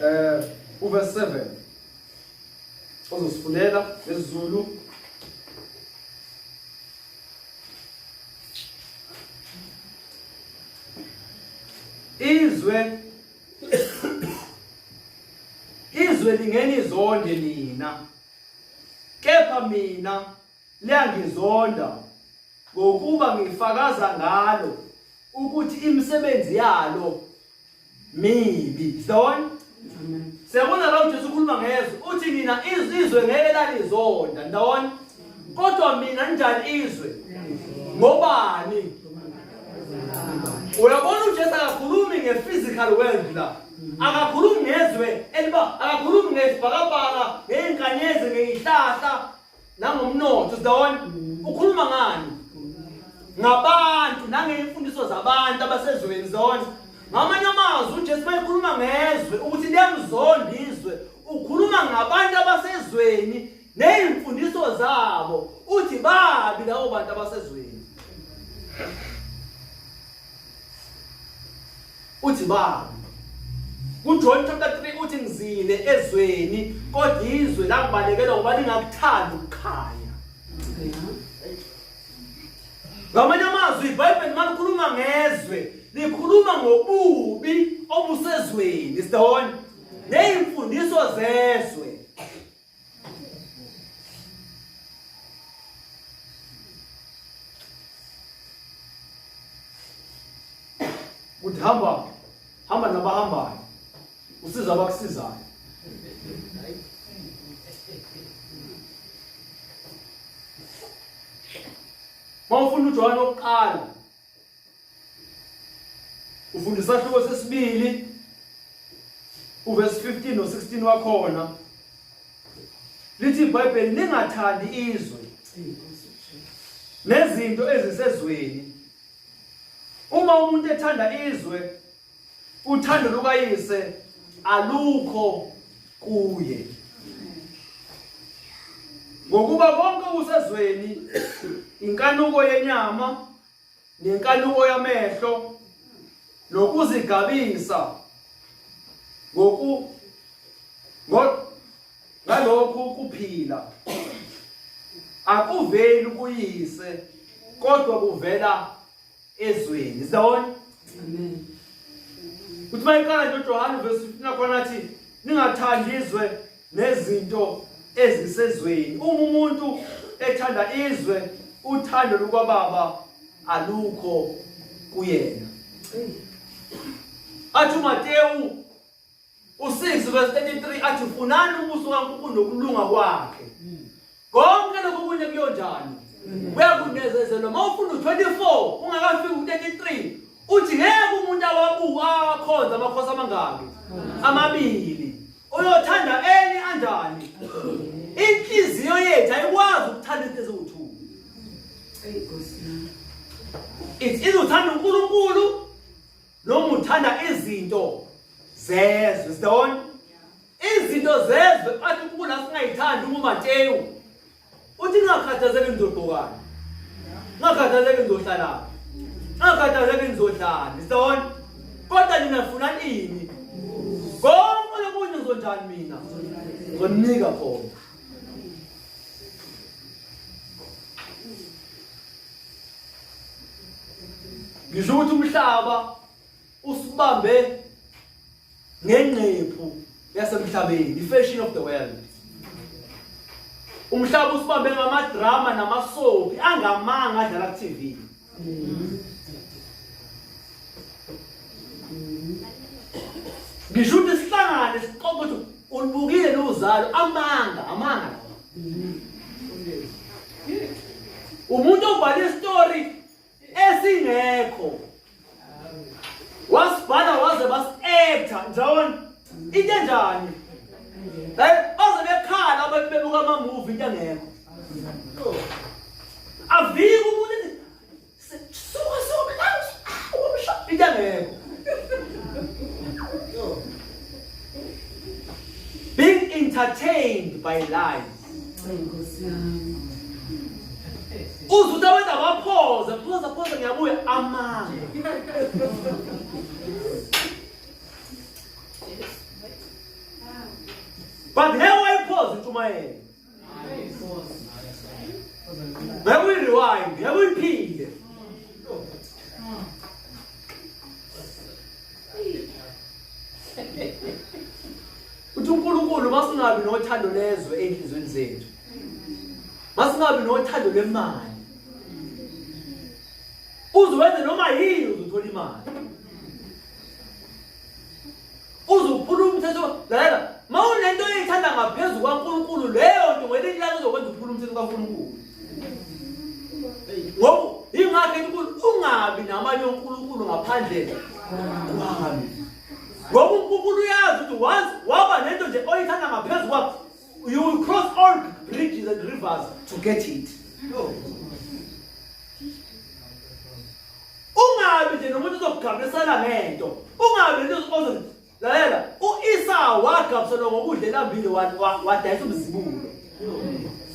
C: eh uverse 7 ozosifunela ngesiZulu izwe izwe lingenizonde nina kepha mina liyangizonda ngokuba ngifakaza ngalo ukuthi imisebenzi yalo mibi. Siyabona? Siyabona la uJesu ukhuluma ngezwe. Uthi nina izwe ngeke lalizonda ndawonye. Kodwa mina njani izwe? Ngobani? Uyabona uJesu akakhulumi nge-physical world la. Akakhulumi ngezwe eliba akakhulumi ngesibhakabhaka, ngey'nkanyezi, ngey'hlahla, nangomnotho siyabona ukhuluma ngani ngabantu nangeyimfundiso zabantu abasezweni zona ngamanye amazwi uJesu mayekhuluma ngezwe ukuthi liyamzonda izwe ukhuluma ngabantu abasezweni nezimfundiso zabo uthi babi labo bantu abasezweni uthi babi kuJohn chapter 3 uthi ngizile ezweni kodwa izwe langibalekela ngoba lingakuthandi ukukhanya ngamanye amazwi iBhayibheli malikhuluma ngezwe likhuluma ngobubi obusezweni sibona nezimfundiso zezwe Usiza abakusizayo. Mawufuna uJohane wokuqala ufunda isahluko sesibili uverse 15 no 16 wakhona lithi iBhayibheli ningathandi izwe nezinto ezisezweni uma umuntu ethanda izwe uthando lukayise alukho kuye ngokuba konke okusezweni inkanuko yenyama nenkanuko yamehlo nokuzigabisa ngoku ngalokhu kuphila akuveli kuyise kodwa kuvela ezweni sawona
A: Amen.
C: Uthi mayiqala nje uJohane verse 15 nakhona athi ningathandi izwe nezinto ezisezweni. Uma umuntu ethanda izwe uthando lukababa alukho kuyena. Athi uMatewu U6 verse 33 athi funani umbuso kaNkulunkulu nokulunga kwakhe. Konke lokho kunye kuyonjani? Kuyakunezezelwa. Uma ufunda u24 ungakafiki u33 uthi ngeke umuntu awabuka akhonza amakhosi amangaki? Amabili. Uyothanda enye anjani? Inhliziyo yethu ayikwazi ukuthanda izinto eziwu-2. It's either uthanda uNkulunkulu noma uthanda izinto zezwe sibona izinto zezwe athi uNkulunkulu asingayithandi uma uMateyu uthi ningakhathazeki nizogqokani ningakhathazeki nizohlalaphi ningakhathazeki nizodlani sibona kodwa nina funa ini konke lokunye ngizonjani mina ngizoninika khona ngisho ukuthi umhlaba usibambe ngengqephu yasemhlabeni i-fashion of the world umhlaba usibambe ngamadrama namasopi angamanga adlala ku-tv ngisho ukuthi sihlangane sixoxe ukuthi ulibukile nozalo amanga amanga lawa umuntu obhala isitori esingekho wasibhala waze basi-actor njawona into enjani baze bekhala abantu bebuka ama-movie into engekho avike umuntu suka suka into engekho being entertained by lies
A: Nkosi yami.
C: Uze uthi abantu abaphoze, phoza phoza ngiyabuya amanga. But ngeke wayiphoza intshumayelo. Ngeke uyi-rewind, ngeke uyiphinde. Uthi uNkulunkulu masingabi nothando lezwe enhlizweni zethu. Masingabi nothando lwemali. Uzowenza noma yini uzothola imali. Uzophula umthetho lalela mawunento oyithanda ngaphezu kwaNkulunkulu leyo nto ngelinye ilanga uzokwenza uphula umthetho kaNkulunkulu. Ngoba ingakho uNkulunkulu ungabi namanye oNkulunkulu ngaphandle kwami. Ngoba uNkulunkulu uyazi ukuthi once waba nento nje oyithanda ngaphezu kwakho you will cross all bridges and rivers to get it. Ungabi nje nomuntu ozokugabisela ngento. Ungabi nento ozo Lalela, u-Esau wagabselwa ngokudla elambile wadayisa umzibulo.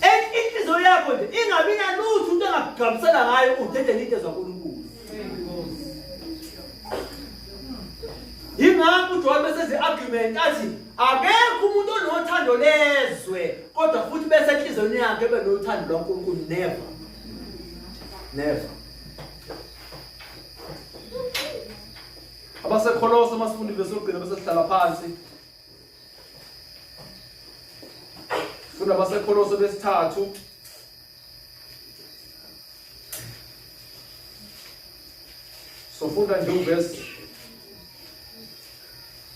C: Inhliziyo yakho nje ingabi nalutho into engakugabisela ngayo udedele into zaNkulunkulu. Yingakho uJohn bese ezi-argument athi akekho umuntu onothando lezwe kodwa futhi bese enhliziyweni yakhe ebe nothando lwaNkulunkulu never. Never. AbaseKholose masifunda ivesi lokugcina bese sihlala phansi. Funda abaseKholose besithathu. Sofunda nje uvesi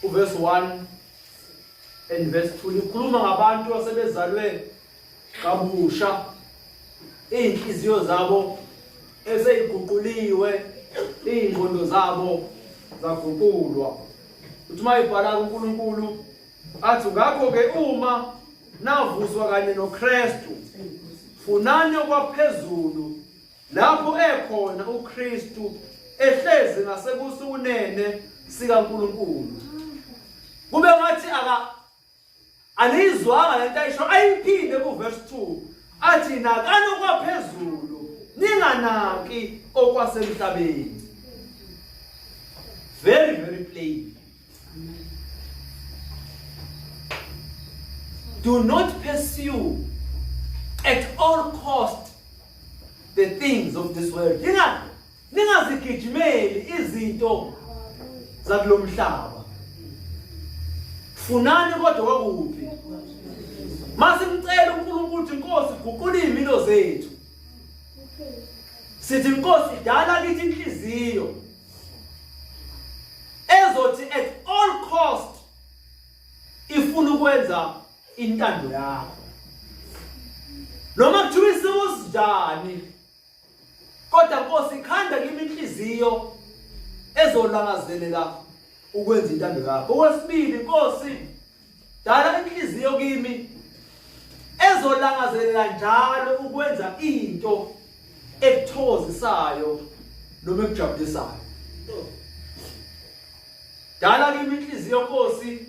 C: uvesi 1 and verse 2 likhuluma ngabantu asebezalwe kabusha iy'nhliziyo zabo eseyiguquliwe iy'ngqondo zabo zaguqulwa uthi uma ibhala kuNkulunkulu athi ngakho-ke uma navuswa kanye noKristu funani okwaphezulu lapho ekhona uKristu ehlezi ngasekusukunene sikaNkulunkulu kube ngathi aka aniyizwanga lento ayisho ayiphinde kuverse 2 athi nakani okwaphezulu ninganaki okwasemhlabeni very very plain do not pursue at all cost the things of this world ninga ningazigijimeli izinto zakulomhlaba funani kodwa kwakuphi masimcela uNkulunkulu ukuthi inkosi guqula izimilo zethu sithi inkosi dala kithi inhliziyo ezothi at all cost ifuna ukwenza intando yakho noma kuthiwa isimo sinjani kodwa Nkosi khanda kimi inhliziyo ezolangazelela ukwenza intando yakho okwesibili Nkosi dala inhliziyo kimi ezolangazelela njalo ukwenza into ekuthokozisayo noma ekujabulisayo dala kimi inhliziyo Nkosi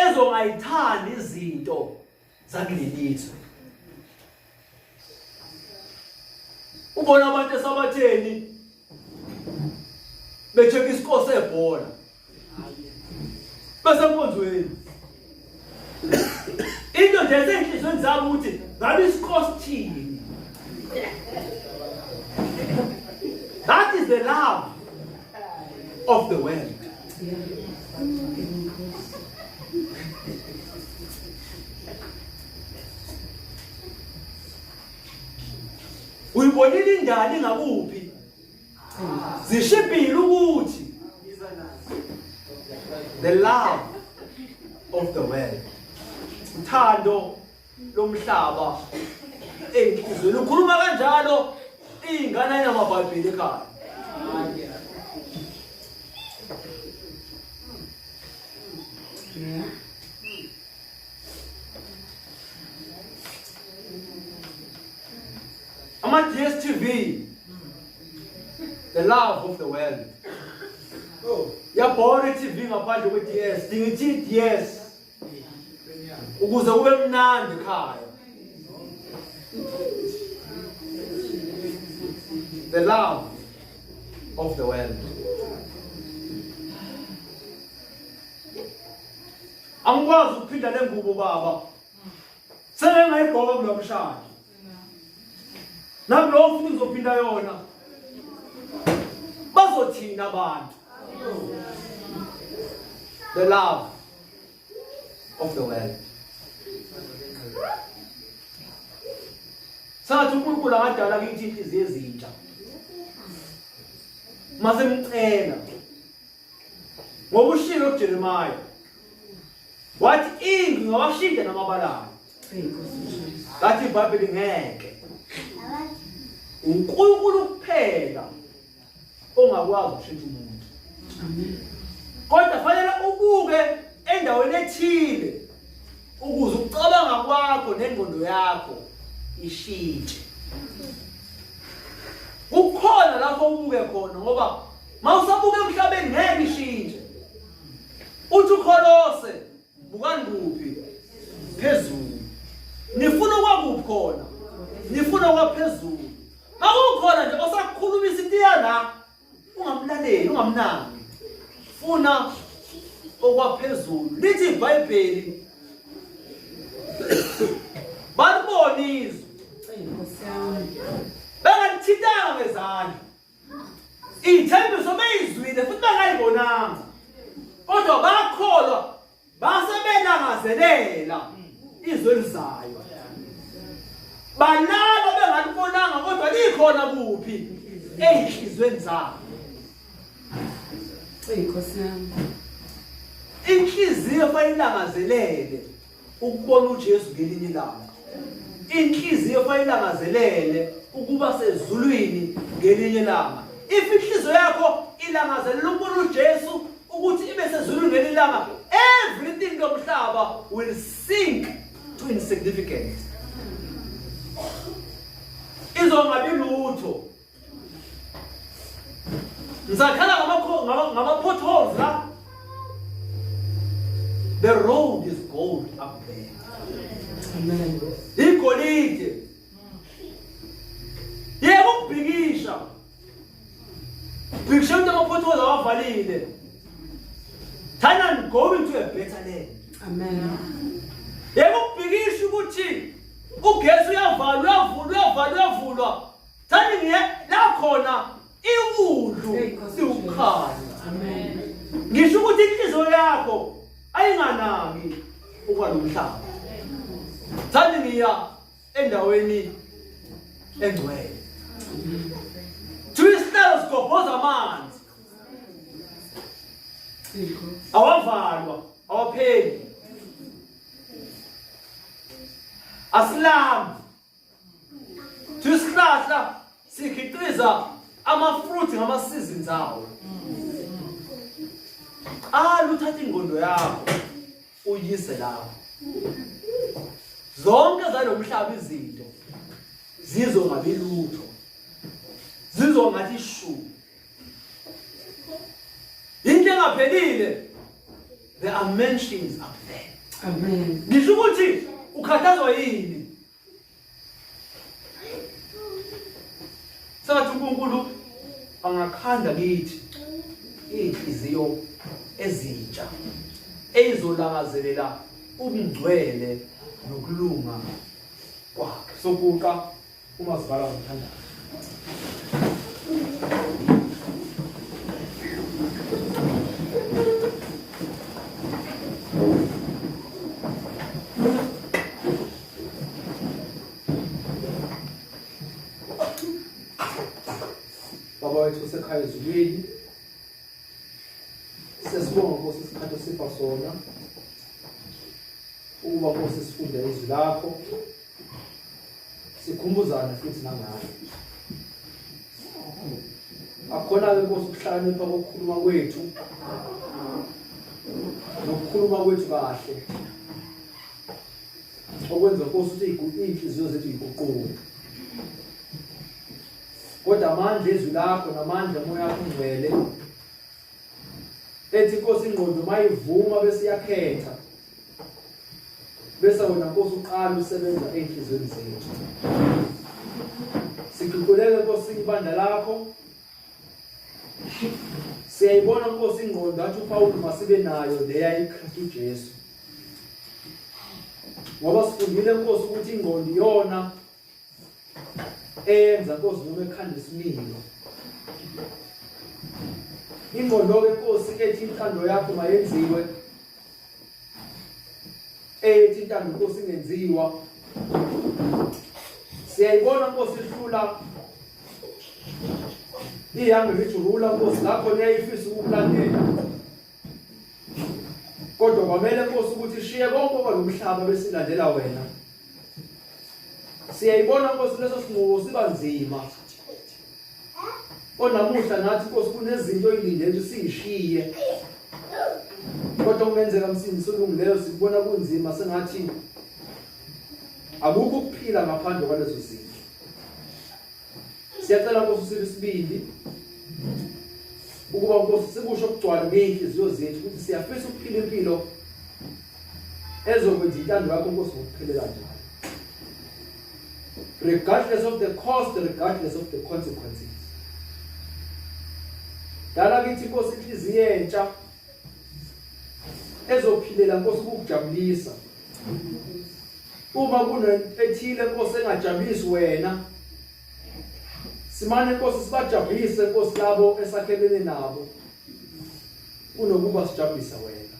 C: ezongayithandi izinto zakulelizwe ubona abantu esabatheni becheka isikose ebhola bese enkonzweni into nje esenhlizweni zabo ukuthi ngabe isikose thini that is the love of the world Uyibonile indali ngakuphi? Zishibhile ukuthi the love of the world. Uthando lomhlaba eyinhlizweni. Ukhuluma kanjalo ingane ayinamabhayibheli ekhaya.
A: Yeah.
C: Ama DStv the love of the world. Oh, yabhora iTV ngaphandle kwe DS, dinga iTDS. Ukuze kube mnandi ekhaya. The love of the world. Angikwazi ukuphinda le ngubo baba. Sengingayigqoka kulo mshado. Nakulowo futhi ngizophinda yona. Bazothina abantu. The love of the world. Sathi uNkulunkulu angadala kithi inhliziyo ezintsha. Masemcela Ngokushilo kuJeremiah wathi indlu ngawashintsha namabalayo. Ngathi iBhayibheli ngeke. uNkulunkulu kuphela ongakwazi ukushintsha umuntu.
A: Amen.
C: Kodwa fanele ubuke endaweni ethile ukuze ukucabanga kwakho nengqondo yakho ishintshe. Kukhona lapho ubuke khona ngoba mawusabuka emhlabeni ngeke ishintshe. Uthi ukholose bukani kuphi? Phezulu. Nifuna okwakuphi khona? Nifuna okwaphezulu. Makukhona nje osakukhulumisa into la ungamlaleli ungamnaki. Funa okwaphezulu. Lithi iBhayibheli balibona izwe. Bengalithintanga ngezandla. Iy'thembiso beyizwile futhi bangayibonanga kodwa bakholwa base belangazelela izwe elizayo balala bengalibonanga kodwa likhona kuphi ey'nhliziyweni zabo
A: Eyi Nkosi yami.
C: Inhliziyo fanele ilangazelele. ukubona uJesu ngelinye ilanga. Inhliziyo fanele ilangazelele ukuba sezulwini ngelinye ilanga. If inhliziyo yakho ilangazelela ukubona uJesu ukuthi ibe sezulwini ngelinye ilanga, everything lomhlaba will sink to insignificant. Izongabi lutho. Ngisakhala ngama-potholes la. The road is gold up there.
A: Amen.
C: Igolide. Yebo ukubhikisha. Bhikisha into ama-potholes awavalile. Thana going to a better land.
A: Amen.
C: Yebo ukubhikisha ukuthi ugesi uyavalwa uyavulwa uyavalwa uyavulwa. Thani ngiye la khona iwundlu liwukhanya.
A: Amen.
C: Ngisho ukuthi inhliziyo yakho ayinganaki okwalomhlaba. Thani ngiya endaweni engcwele. Thiwa isihlalo sigobhoza amanzi. Awavalwa, awapheli. Asilambi. Isihlahla sikhiqiza ama-fruit ngama-seasons awo. Qala uthathe ingqondo yakho uyise lapho. Zonke zalomhlaba izinto zizongabi lutho. Zizongathi shu. Into engaphelile there are mansions up there.
A: Amen.
C: Ngisho ukuthi ukhathazwa yini? Sengathi uNkulunkulu angakhanda kithi iy'nhliziyo ezintsha eyizolangazelela ubungcwele nokulunga kwakhe. Sokuqa uma sivala ngomthandazo. Baba wethu osekhaya ezulwini, sesibonga Nkosi isikhathi osipha sona ukuba Nkosi sifunde izwi lakho sikhumbuzane futhi nangalo. Akukhona-ke Nkosi ukuhlakanipha kokukhuluma kwethu nokukhuluma kwethu kahle okwenza Nkosi ukuthi iy'nhliziyo zethu yiguquke kodwa amandla ezwi lakho namandla omoya wakho ongcwele ethi inkosi ingqondo mayivuma bese iyakhetha bese wena nkosi uqala usebenza ey'nhliziyweni zethu siguqulele nkosi ibandla lakho Siyayibona Nkosi ingqondo athi uPawulu masibe nayo leya iKristu Jesu. Ngoba sifundile Nkosi ukuthi ingqondo iyona eyenza Nkosi noma ekhanda isimilo. Ingqondo ke Nkosi ethi intando yakho mayenziwe ethi intando Nkosi ingenziwa. Siyayibona Nkosi ihlula Iyoung rich ruler Nkosi lapho liyayifisa ukukulandela. Kodwa kwamele Nkosi ukuthi ishiye konke okwalomhlaba besilandela wena. Siyayibona Nkosi leso sinqumo siba nzima. Onamuhla nathi Nkosi kunezinto oyilindele ukuthi siyishiye. Kodwa kungenzeka msindisi olungileyo sikubona kunzima sengathi akukho ukuphila ngaphandle kwalezo zinto. Siyacela Nkosi usiphe isibindi ukuba Nkosi sikusho kugcwale ngey'nhliziyo zethu ukuthi siyafisa ukuphila impilo ezokwenza intando yakho Nkosi ngokuphelela njalo. Regardless of the cost, regardless of the consequences. Dala kithi Nkosi inhliziyo entsha ezophilela Nkosi ukukujabulisa. Uma kunento ethile Nkosi engajabulisi wena simane Nkosi sibajabulise Nkosi labo esakhelene nabo kunokuba sijabulisa wena.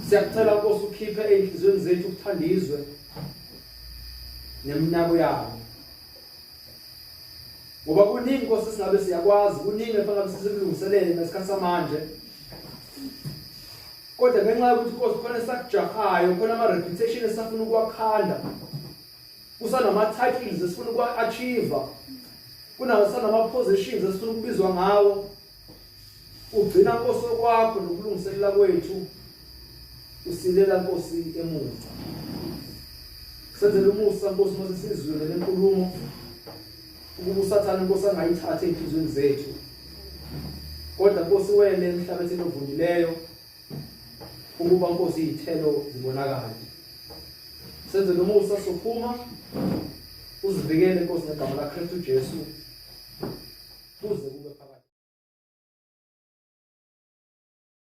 C: Siyakucela Nkosi ukhiphe ezinhlizweni zethu ukuthanda izwe neminako yalo. Ngoba kuningi Nkosi singabe siyakwazi, kuningi efanele sikulungiselele ngesikhathi samanje.
B: Kodwa ngenxa yokuthi Nkosi khona esakujahayo, khona ama-reputation esafuna ukuwakhanda, kusanama-titles esifuna ukuwa-achieve, kunasanama-positions esifuna ukubizwa ngawo. Ugcina Nkosi okwakho nokulungiselela kwethu, usilela Nkosi emuva. Senzele umusa Nkosi uma sesizwile lenkulumo ukuba uSathane Nkosi angayithathi ey'nhliziyweni zethu, kodwa Nkosi wele emhlabethini ovundileyo ukuba Nkosi iy'thelo zibonakale. Senze nomusa sophuma uzivikele Nkosi ngegama laKristu Jesu kuze kube phakade.